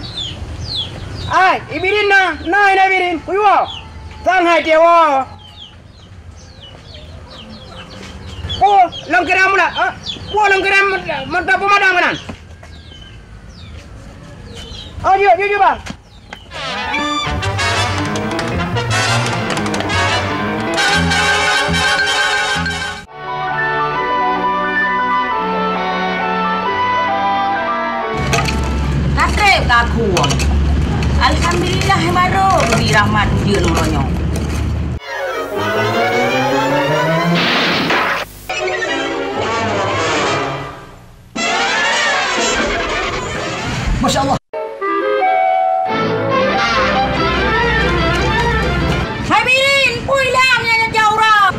Ai, Ibirin na, na, na Ibirin. Uyuwa. Sang hai dia, wa. Oh, lôn kira mula. Ah, oh, lôn kira mula pemadam meunan. Oh, jeuet, jeuet, jeuet, Bang. Ka trép ka khueng. Alhamdulillah, barô geubri rahmat ujeuen uroe nyoe. Masya Allah. Hai Birin, pui lam nyang nyang jauh ram.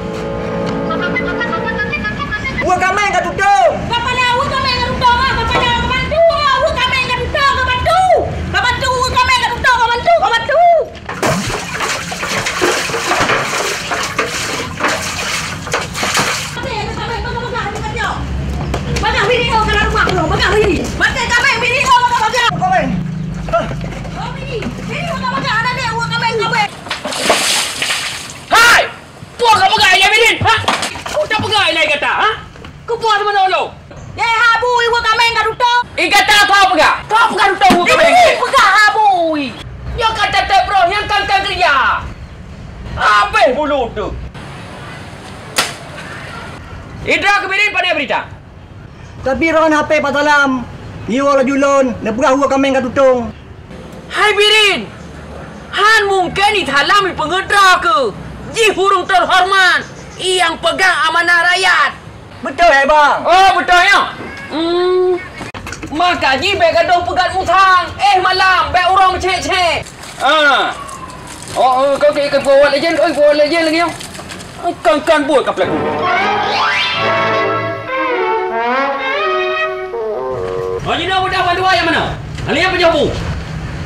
Uwa kameng ka tutong. Kapala, uwa kameng ka tutong, ah, kapala, kabantu, ah, uwa kameng ka tutong, kabantu. Kabantu, uwa kameng ka tutong, kabantu, kabantu. Bagah bini ho ka lam rumah, bro. Bagah bini. Makai kameng bini ho bagah-bagah. Pas meunolong. Eh, ha bui, weueh kaméng ka tutong. Eh, gata kau peugah. Kau peugah tutong weueh kaméng. Ih, peugah ha bui. Nyoe ka teuteup roh nyang kan-kan keureuja. Habéh bulu tu. Idra keubirit pada berita. Tapi roh H P Pak Salam, ngiwa laju lôn, neupeugah weueh kaméng ka tutong. Hai Birin, han mungken isalam ipeungeut droe keuh. Jih ureuëng teuhoreumat, nyang peugah amanah rakyat. Beutôi, hai Bang. Oh, beutôi nyoe. Hmm. Maka jih bék gadôh peugét musang. Eh, malam, bék uroe meucék-cék. Ah. Oh, oh, kau ke, ke buat legend, oi, buat legend lagi nyoe. Kan, kan buat ka pelaku. Oh, jinoe budak bandua nyang mana? Hana nyang peujaweueb.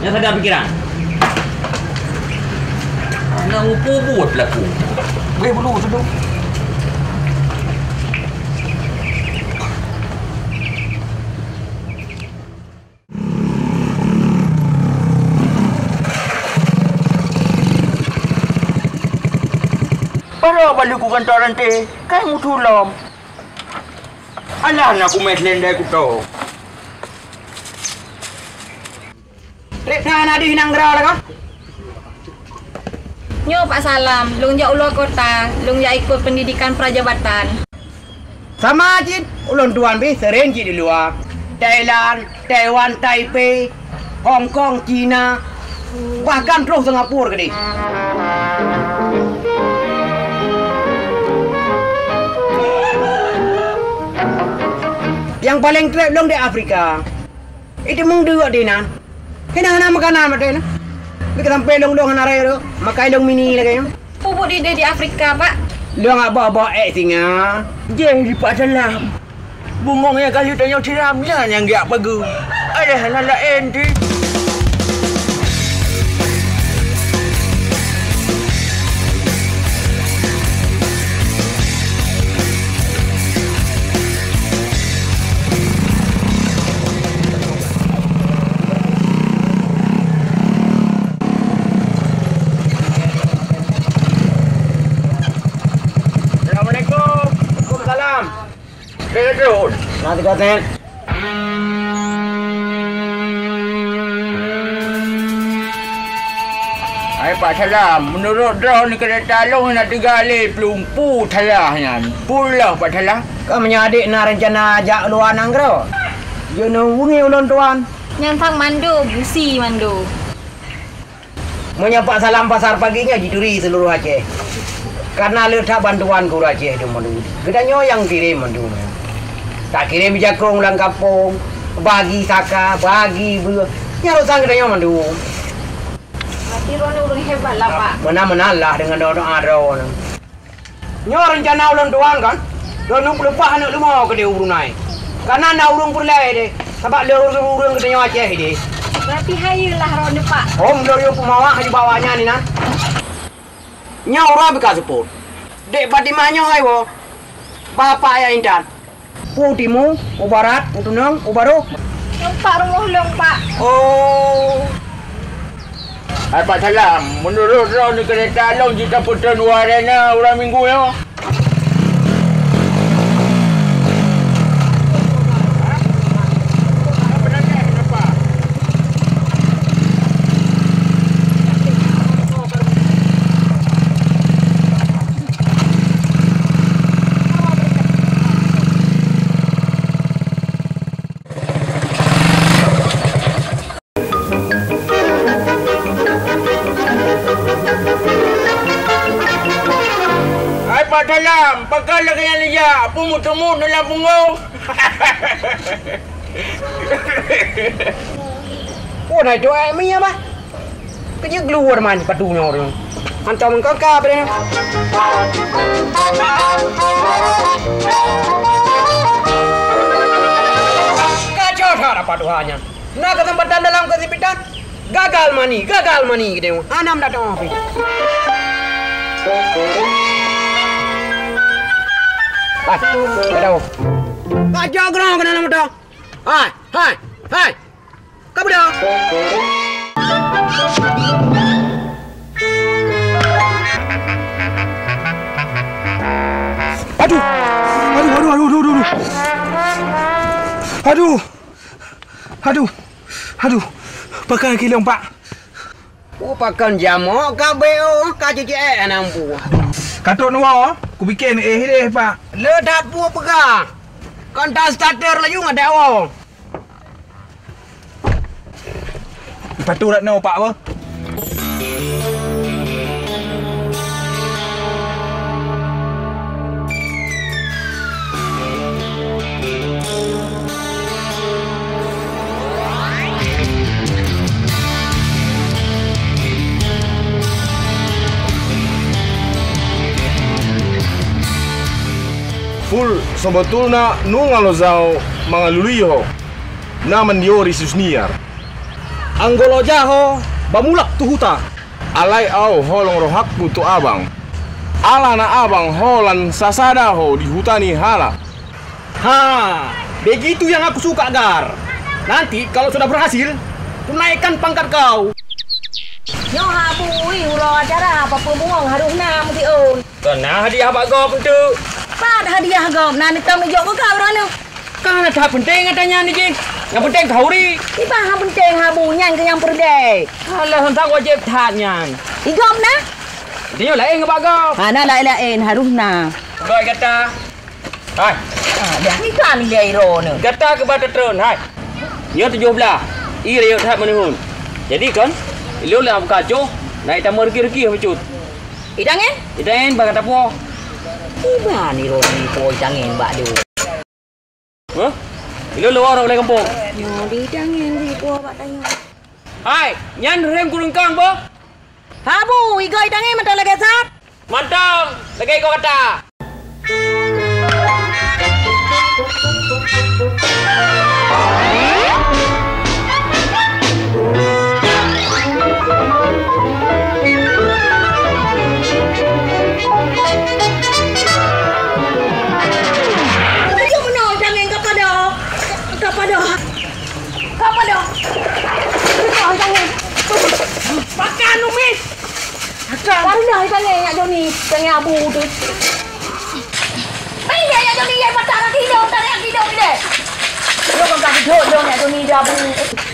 Nyang sadar pikiran. Aneuk mupu buet laku. Weh, bulu tu. Para balu ku gantoran teh, kai mutu lom. Alah, na kumet lendai kuto. Trép na nadéh nanggroe lagoe. Nyoe Pak Salam, lôn jak u luwa kota, lôn jak ikot pendidikan prajabatan. Sama cit, ulôn tuan pih sering cit di luwa. Thailand, Taiwan, Taipei, Hong Kong, Cina, bahkan troh Singapura keudeh. Nyang paleng trép lôn di Afrika. Itu meudeuk di nan. Kena hana makanan maté na. Bika sampai lôn dong hana raya tu. Makai lôn mini lagèe nyoe. Pupuk di di Afrika, Pak. Lôn abah-abah ék singa. Jeh di Pak Salam. Bungong nyang kali tanyoe siram nyan nyang geujak pageue. Alah hana laén ti. Assalamualaikum. Waalaikumsalam. Hai Pak Salam, meunurot droeneuh keureta lôn na teuga lé plueng, peue salah nyan? Peue lom Pak Salam? Ka meunyoe adék na reuncana jak luwa nanggroe, jeuet neuhubungi ulôn tuan. Nyan sang mandum, busi mandum. Meunyoe Pak Salam pasar pagi nyoe jituri seuluruh Aceh. Karena le that bantuan keu ureueng Aceh di Madura. Geutanyoe nyang kirém mandum. Takirém jakong lam kampung, bagi saka, bagi beureueh. Nyan urusan geutanyoe mandum. Berarti droeneuh ureueng hebat lah, Pak. Meunan-meunan lah deungon doa-doa droeneuh. Nyoe reuncana ulôn tuan kan, lôn peuleumpah aneuk leumo keudeh u Brunei. Kana na ureueng peureulèe deh, sabab le ureueng-ureueng geutanyoe Aceh deh. Berarti hayeue lah droeneuh, Pak. Om lôn yue peumawa haju bawa nyan inan. Nyoe uroe beuka seupôt. Dek Fatimah nyoe hai woe. Bapak ayah intan. Pu timu, u barat, u tunong, u baroh. Nyoe Pak rumoh lôn, Pak. Oh. Hai Pak Salam, meunurot droeneuh keureta lôn jitapeuteun u arena uroe Minggu nyoe. Hai Pak Salam, pakon lagèe nyan lé jak, peue meuteumut lam punggong? Oh, na itu, eh, mi apa? Kejut keluar man patu nyoe. Hantom engkau ka apa dia? Kacau that apa Tuhannya. Na kesempatan dalam kesempitan. Gagal mani, gagal mani kita. Anam datang apa? Hai, kita. Kacau gerang kena nama dah. Hai, hai, hai. Ka beudôh? Aduh! Aduh, aduh, aduh, aduh, aduh, aduh. Aduh! Aduh! Aduh! Pakon kilong, Pak? Oh, pakon jamok ka B O, ka cucuk ék anang buah. Ka trok neuwoe, kupike neuéh deh, Pak. Le that peue peugah. Kon ta starter laju ngon dawa. Patu rat nyoe, Pak, apa? Pul, sobeutulna nu ngalô zau mangalului ho. Na mandio risus niar. Anggolo jaho bamulak tuhuta. Alai au holong rohakku tu abang. Ala na abang ho lan sasada ho di huta ni hala. Ha, begitu yang aku suka, Gar. Nanti kalau sudah berhasil, kunaikkan pangkat kau. Nyoe ha bui uroe acara apa peumuang harus na meusiôn. Kon na hadiah bak gob enteuk. Pat hadiah gob na neutong neujok keu kau droeneuh. Ka na that peunteng ata nyan jih. Nyang peunteng khauri. Iban hana peunteng habu nyan keu nyang peureudée. Alah, hantom wajéb that nyan. Igom na? Tanyoe laén ngon bak gob. Hana laén-laén, harus na. Goi gata. Hai. Ah, dah ni kan nilai ro ni. Gata keuba teutreun, hai. Nyoe tujoh blaih. Ie rayeuk that meuneuhun. Jadi kon, ilôn lam kacoh, na itamong reuki-reuki bacut. Itangen? Itangen bak gata po. Iban ni ro ni po itangen bak du. Hah? Ilôn luwa rot ulée gampông. Nyoe di tangen di po bak tanyoe. Hai, nyan rem kureueng kang boh. Habu, igoe itangen mantong lagée sat. Mantong, lagée igoe gata. Tujoh meunoe tangen ka pada. Ka pada. Ka pada. Tujoh tangen. Makan, Umi. Makan. Ka reuloh tangen, Nyak Joni. Tangen abu tu. Hai, ya, Nyak Joni, ya, patah kaki dong, tangen kaki dong, deh. Lo, bang, kaki dong, Nyak Joni, dia abu.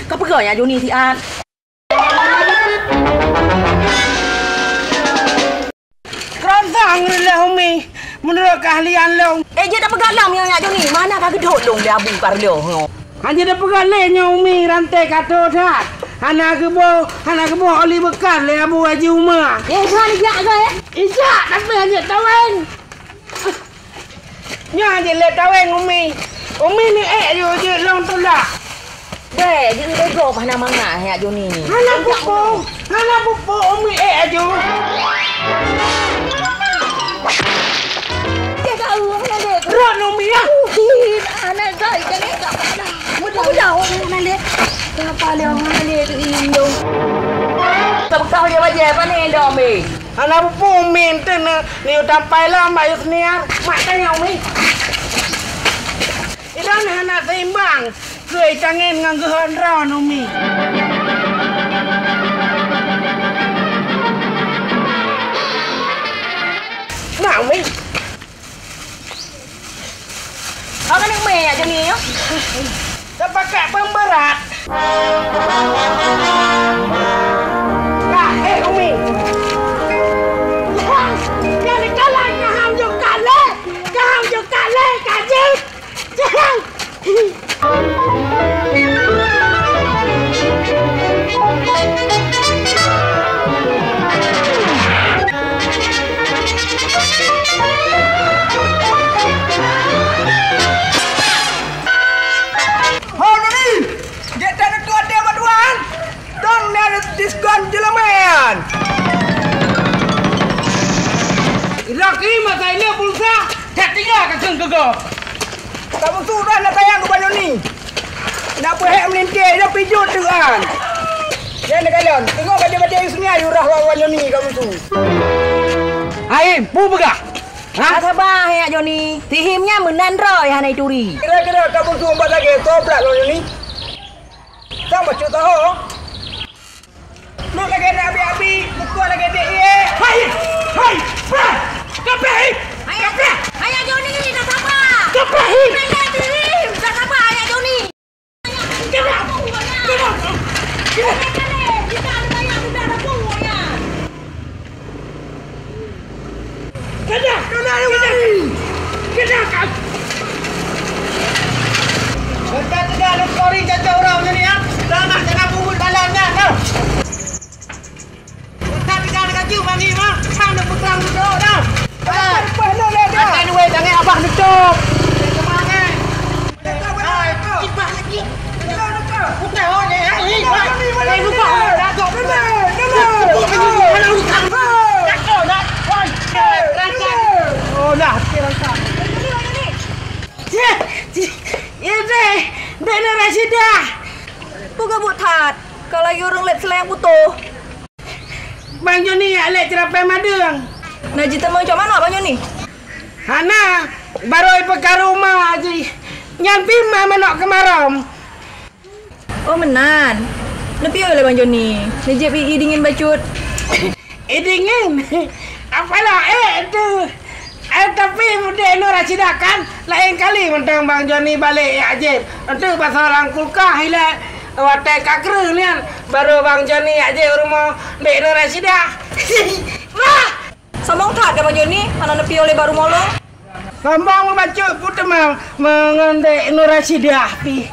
Ka peugah, Nyak Joni, siat. Keuransang reuloh Umi, meunurot keahlian lôn. Eh, jeuet tapeugah lom nyoe Nyak Joni, mana ka geudhôt lôn lé Abu Karlo nyoe. Hana jeuet tapeugah lé nyoe Umi, ranté ka tho that. Hana geuboh, hana geuboh oli beukat lé Abu Haji Uma. Eh, Tuhan ijak ke, eh? Ijak, tapi hana jeuet taweng. Nyoe jeuet lé taweng Umi. Umi ni ék aju jeuet lôn tulak. Bèk, jeuet lé gob hana mangat Nyak Joni. Hana pupuk, hana pupuk Umi ék aju. Dia tahu mana dia. Rot Umi ya. Ui, anak saya kan ék tak pernah. Mudah-mudahan mana dia. Kenapa dia mana dia tu indung. Tak bekal dia bajai apa ni dong Umi. Hana pupuk Umi enten ni, ni utampai lah Mak Yusniar. Mak tanya Umi. Ilôn hana seimbang keu itangen ngon geuhon droe Umi. Mak Umi. Awak keuneuk mè jak jeunèe nyoe? Teupakat peumbeurat. Ka, eh, Umi. Nyang, nyang dikalon ka ham jok kalé, ka ham jok kalé, ka jeuet. Jangan. Ho Noni, gét that neutôh até bantuan, dong na diskon jeulamèe nyan. Ilaki masa ini pulsa, that tinggal ka keu gob. Ka musu dah na sayang keu Banyoni. Na peuhék meulintèe, nyoe pijôh teuan. Nyan neukalon, teungoh bajèe-bajèe Yusnia yue rhah Banyoni ka musu. Hai, peue peugah? Ha? Ka saba, hai Nyak Joni. Sihim nyan meunan droe hana ituri. Kira-kira ka musu ubat lagèe soe brat Banyoni? Sang bacut taho. Mak lagèe na abi-abi, muka lagèe dek ié. Hai! Hai! Bah! Kapeh! Hai, kapeh! Hai, Joni, tak sabar. Kapeh! Hai, Joni, tak sabar, hai, Joni. Cuma ni, Mak. Hana pegang duduk dah. Ah. Lepas ni, dah, dah. Akan dua tangan abah nutup. Hai, kipas lagi. Bukan, oh, ni, hai, hai, hai. Hai, lupa, dah, dah. Mana utang? Dah, dah. Hai. Oh, dah, okey, dah. Cih, cih. Ya, deh. Dek Nur Rashidah. Peugah buet that. Kalau lagèe ureueng lét seuleng putôh. Bang Joni jak lét ceurapée madeueng. Na jiteumeung cok manok Bang Joni? Hana, barô ipeukaru ma jih. Nyan pih ma manok keumarom. Oh, meunan. Neupiôh lé Bang Joni. Neujieb ié dingin bacut. Ié dingin? Apalah, eh, tu. Eh, tapi Dek Nur Rashidah kan laén kali mantong Bang Joni balek jak jieb. Enteuk pasoe lam kulkas ilèe watèe ka kreueh nyan, barô Bang Joni jak jieb u rumoh Dek Nur Rashidah. Wah! Sombong that ka Bang Joni, hana neupiôh lé bak rumoh lôn. Sombong meubacut peue teuma meungon Dek Nur Rashidah pih.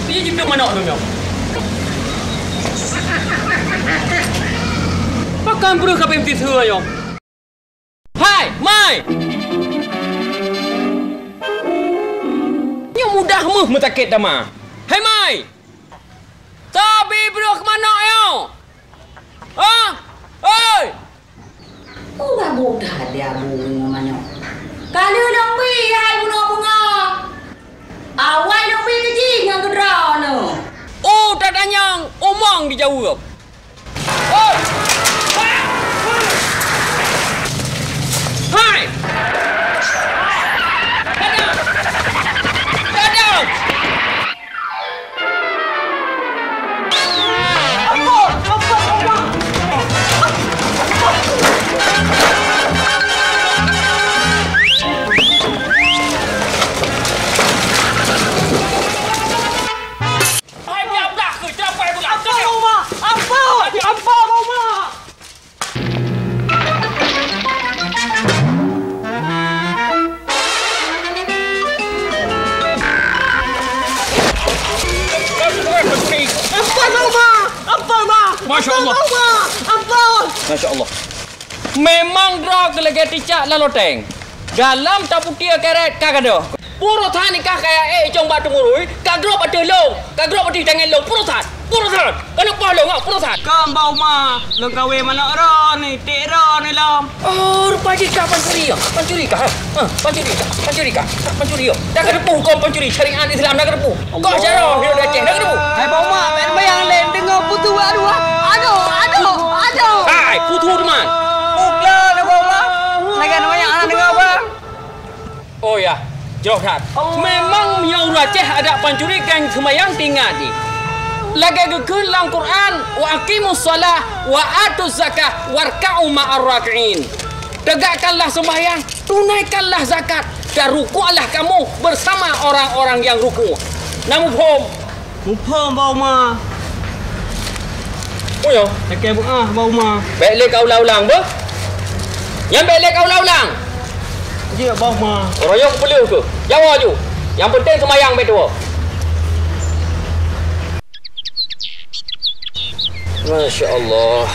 Ini jipeue manok lôn nyoe. Pakon breuh ka peumiseue nyoe. Hai, mai! Nyoe mudah meuh meusakét teuma. Hai, mai! Sabe breuh keu manok nyoe! Ha? Oi! Udah buta dia bu ngon manok. Ka lheueh lôn bi hai bunoe beungoh. Awai lôn bi keu jih ngon keudroe nyoe. Oh, tatanyong, umong dijaweueb. Oi! Hai! Dadang! Dadang! Hai, biar belah ke, capai pula. Apa, Bang Uma? Apa? Apa, Bang Uma? Apa, Bang Uma? Apa, Bang? Masya Allah. Apa, Bang Uma? Apa? Masya Allah. Memang droe keu lagèe ticak lam loteng. Dalam taputie kerét ka gadôh. Pue rot that nikah kaya ék icong bak teungurui, ka grob ateueh lông, ka grob ateueh tangen lông, pue rot that, pue rot that. Keuneuk poh lông, pue rot that. Kon Bang Uma, lôn kawé manok droeneuh, tiek droeneuh lom. Oh, rupa jih ka pancuri, ha? Pancuri ka, ha? Ha, pancuri ka, pancuri ka, pancuri, yo. Dah ka teupeu hukôm pancuri, syariat Islam dah ka teupeu. Kok syarah hidup di Aceh, dah ka teupeu. Hai Bang Uma, bèk neubayang lé, deungö putôh aduh, ah. Aduh, aduh, aduh. Hai, putôh teuma. Pukla lé Bang Uma. Lagèe neubayang aneuk deungö, Bang. Oh ya, jroh that. Memang meunyoe ureueng Aceh adak pancuri nyang seumayang teuingat jih. Lagèe geukheun lam Quran, "Wa aqimus shalah wa atuz zakah warka'u ma'ar raki'in." Tegakkanlah sembahyang, tunaikanlah zakat, dan rukuklah kamu bersama orang-orang yang rukuk. Na muphom? Muphom, Bang Uma. Oh ya. Lakèe meu'ah, Bang Uma. Bèk lé ka ulang-ulang beuh. Nyan bèk lé ka ulang-ulang. Jeuet, Bang Uma. Uroe nyoe kupeuleueh keuh. Jawoe ju. Nyang peunteng seumayang bèk tuwoe. Masya Allah.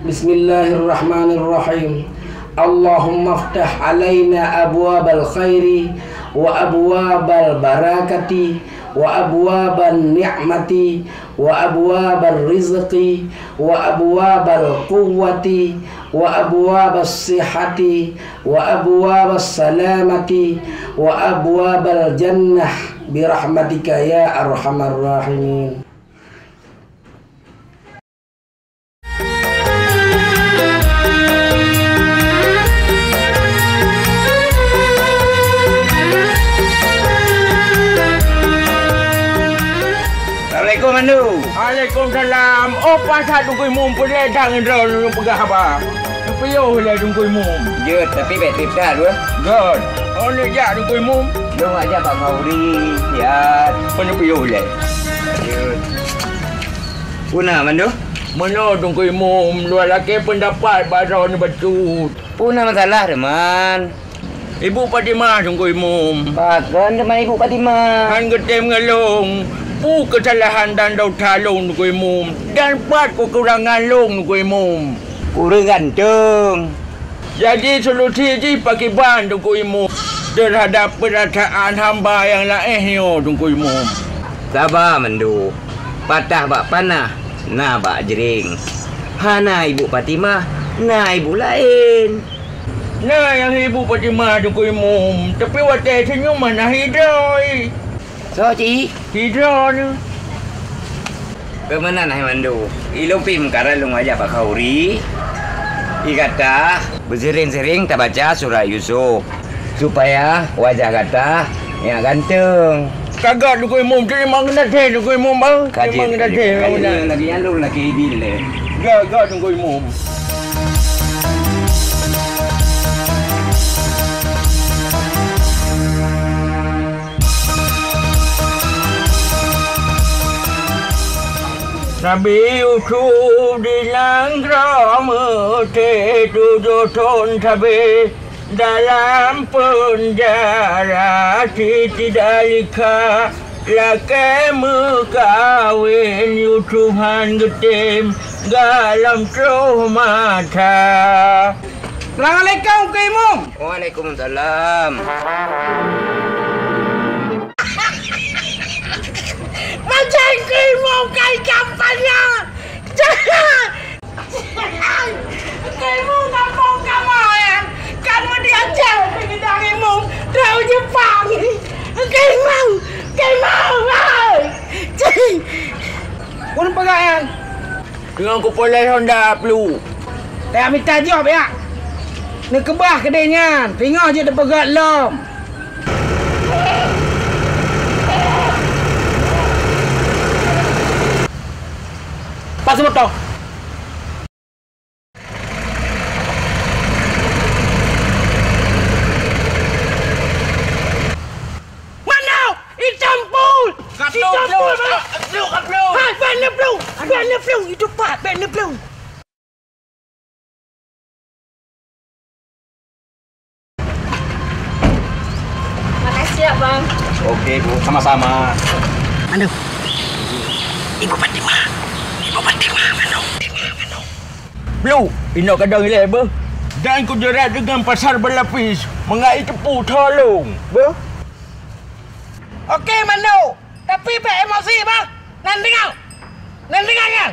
Bismillahirrahmanirrahim. Allahumma ftah alaina abwabal khairi wa abwabal barakati wa abwaban ni'mati wa abwabar rizqi wa abwabal quwwati wa abwabas sihhati wa abwabas salamati wa abwabal jannah birahmatika ya arhamar rahimin. Waalaikumsalam. Oh, paih that Teungku Imum, peue lé dang droeneuh peugah haba. Neupiôh lé Teungku Imum. Jeuet, tapi bèk trép that, weh. Göt. Oh, neujak Teungku Imum. Lôn ajak bak khauri, siat. Peue neupiôh lé. Jeuet. Peue na, Mandum? Meunoe Teungku Imum, lôn lakèe peundapat bak droeneuh bacut. Peue na masalah, Teuma? Ibu Fatimah, Teungku Imum. Pakon teuma Ibu Fatimah? Han geutem ngon lôn. Peue keusalahan dan desya lôn, Teungku Imum? Dan pat keukurangan lôn, Teungku Imum? Kureueng ganteng. Jadi solusi jih pakriban, Teungku Imum, teuhadap peurasaan hamba nyang laén nyoe, Teungku Imum? Saba, Mandum. Patah bak panah, na bak jreng. Hana Ibu Fatimah, na ibu laén. Na nyang hi Ibu Fatimah, Teungku Imum, tapi watèe senyum hana hi droe. Soe cit? Hi droeneuh. Keu meunan hai Mandum, i lôn pih meukarat lôn ajak bak khauri. I gata beuseuring-seuring tabaca surat Yusuf, supaya wajah gata nyak ganteng. Ka göt Teungku Imum, teurimong geunaséh Teungku Imum, bah. Ka jeuet, teurimong geunaséh, ka jeuet. Lagèe nyan lôn lakèe idin lé. Göt, göt Teungku Imum. Nabi Yusuf di nanggroe Mesir tujoh thon sabe dalam peunjara, Siti Zulaikha lakèe meukawen, Yusuf han geutem galom troh mata. Assalamualaikum, Teungku Imum. Waalaikumsalam. Macam Teungku Imum kai kampanye. Teungku Imum gampông kamoe, ya. Kamoe diajar keu Teungku Imum, tahu Jepang. Teungku Imum, Teungku Imum, hai. Pun peugah nyan. Deungon kupoléh honda, Plu. Tajak mita jaweueb, ya. Neukeubah keudeh nyan, singoh jeuet teupeugöt lom. Pas moto. Mana? Itam pul! Itam pul, mana? Hai, bèk neuplueng! Bèk neuplueng! Itu pat, bèk neuplueng! Makasih ya, Bang. Oke, Bu. Sama-sama. Aduh. Ibu Fatimah. Ibu Fatimah, mana? Blu, inok kadang ilèe beuh. Dan kujerat deungon pasar balapis, meungai teupu tholong, beuh. Oke, Mando. Tapi bèk emosi, bah. Nan deungö. Nan deungö nyan.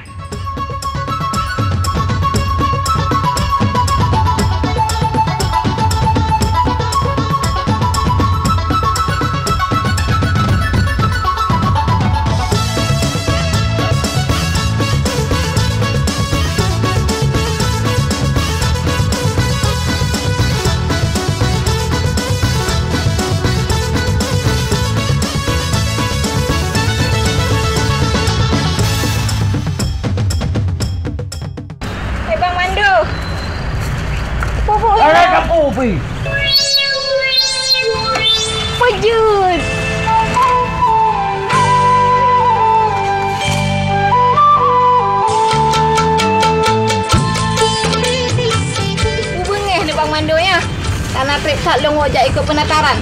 Eh, Bang Mando. Bobo. Alah, kapu, Pi. Pejut. Ubeungeh lé Bang Mando nyan. Kana trép that lôn wok jak ikôt peunataran.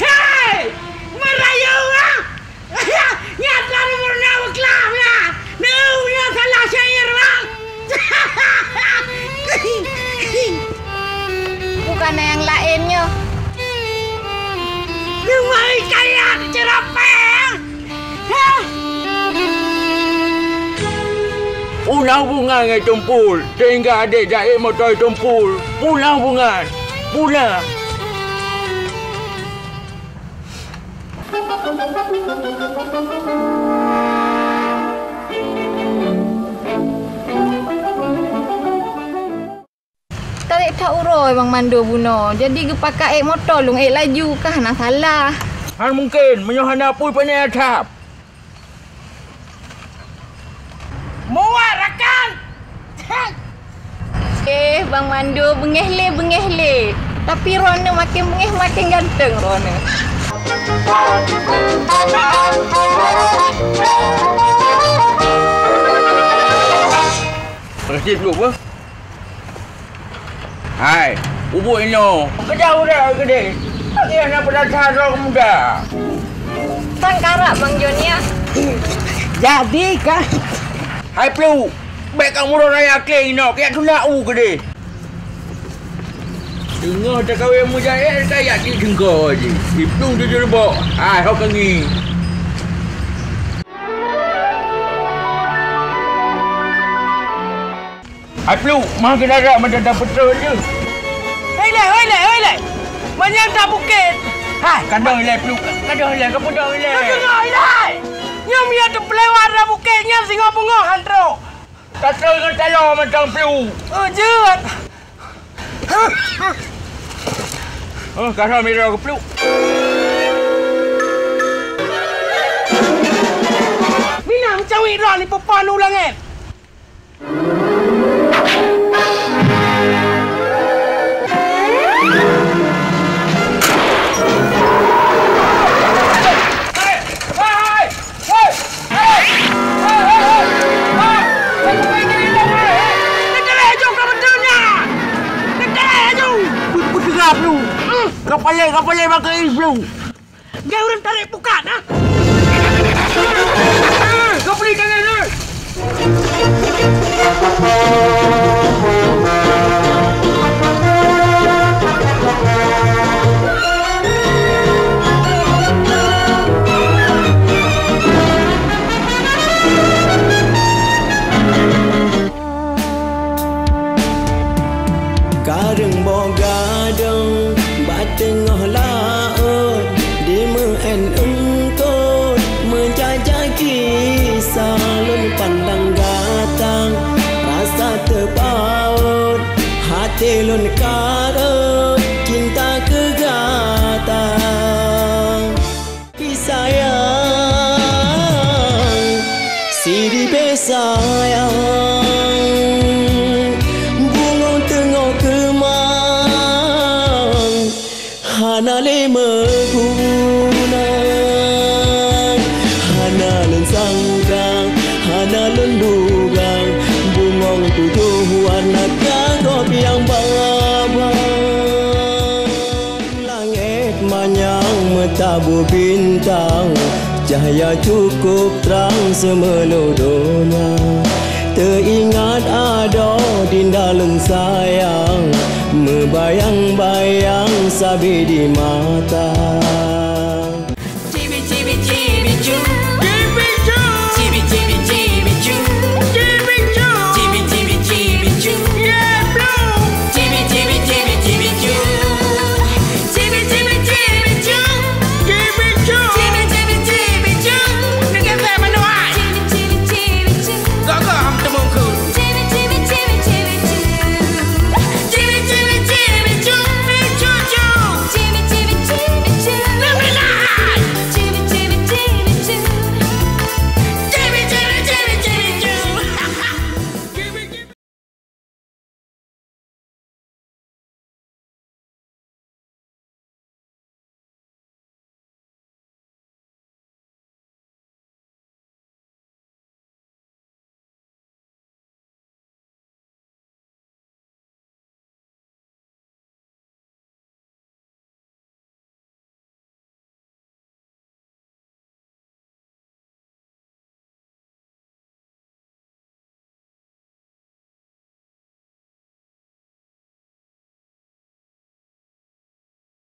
Hei! Meurayeue, ah! Nyan ka meurunoe beuklaih, ya! Neu, nyoe salah syair, Bang! Bukan nyang laén nyoe. Neu, mari kaya ceurapée, ah! Hah? Puna hubungan ngon Tumpul, sehingga adék jahé moto Tumpul. Puna hubungan. Puna. Tarék that uroe Oi, Bang Mando bunoe, jadi geupakat ék moto lôn ék laju kah na salah? Han mungken, meunyoe hana apui pane asab. Muat rakan! Eh, Bang Mando beungéh lé, beungéh lé. Tapi droeneuh makin beungéh, makin ganteng droeneuh. Makasih, Bro, beuh. Hai, ubuk inoe. Keujak uroe keudeh. Lagèe hana peurasaan droe muda. Tan karap Bang Jon nyan. Jadi kan. Hai Plu, bèk ka murah raya kléng inoe, kajak tunak u keudeh. Teungoh takawen mujahid, kajak cit seungko jih. Iplueng tujoh reubok. Hai, ho kangi. Hai Plu, mah keunan rot mantong tapeutrôn jeuh. Hei lé, hei lé, hei lé! Manyang tabukét! Hai! Kadang ilèe Plu, kadang ilèe, kapeudong ilèe! Kadeungoe ilèe! Nyoe meunyo teupeulewat lam bukét nyan singoh beungoh han trok! Tatrôn ngon taloe mantong Plu! Oh, jeuet! Oh, ka rhom droe keu Plu! Mina meucawét droe ni peue-peue u langét! Kapalai, kapalai bak keuieng Plu. Geuh ureueng tarek pukat, ha? Kau beli tangan, ha? Kareueng boh gadôh bak teungoh laôt, dimeu'en eungkôt meujajak kisah. Lôn pandang gata rasa teupaôt, até lôn kareueng cinta keu gata. Sayang, siribèe sayang, bungong teungoh keumang, hana lé meuguna, hana lôn sangka, hana lôn duga, bungong tujoh warna ka gob nyang ba-ba. Langét manyang meutabu bintang, cahya cukup trang seumeuleuh donya. Teuingat adoe dinda lôn sayang, meubayang-bayang sabe di mata.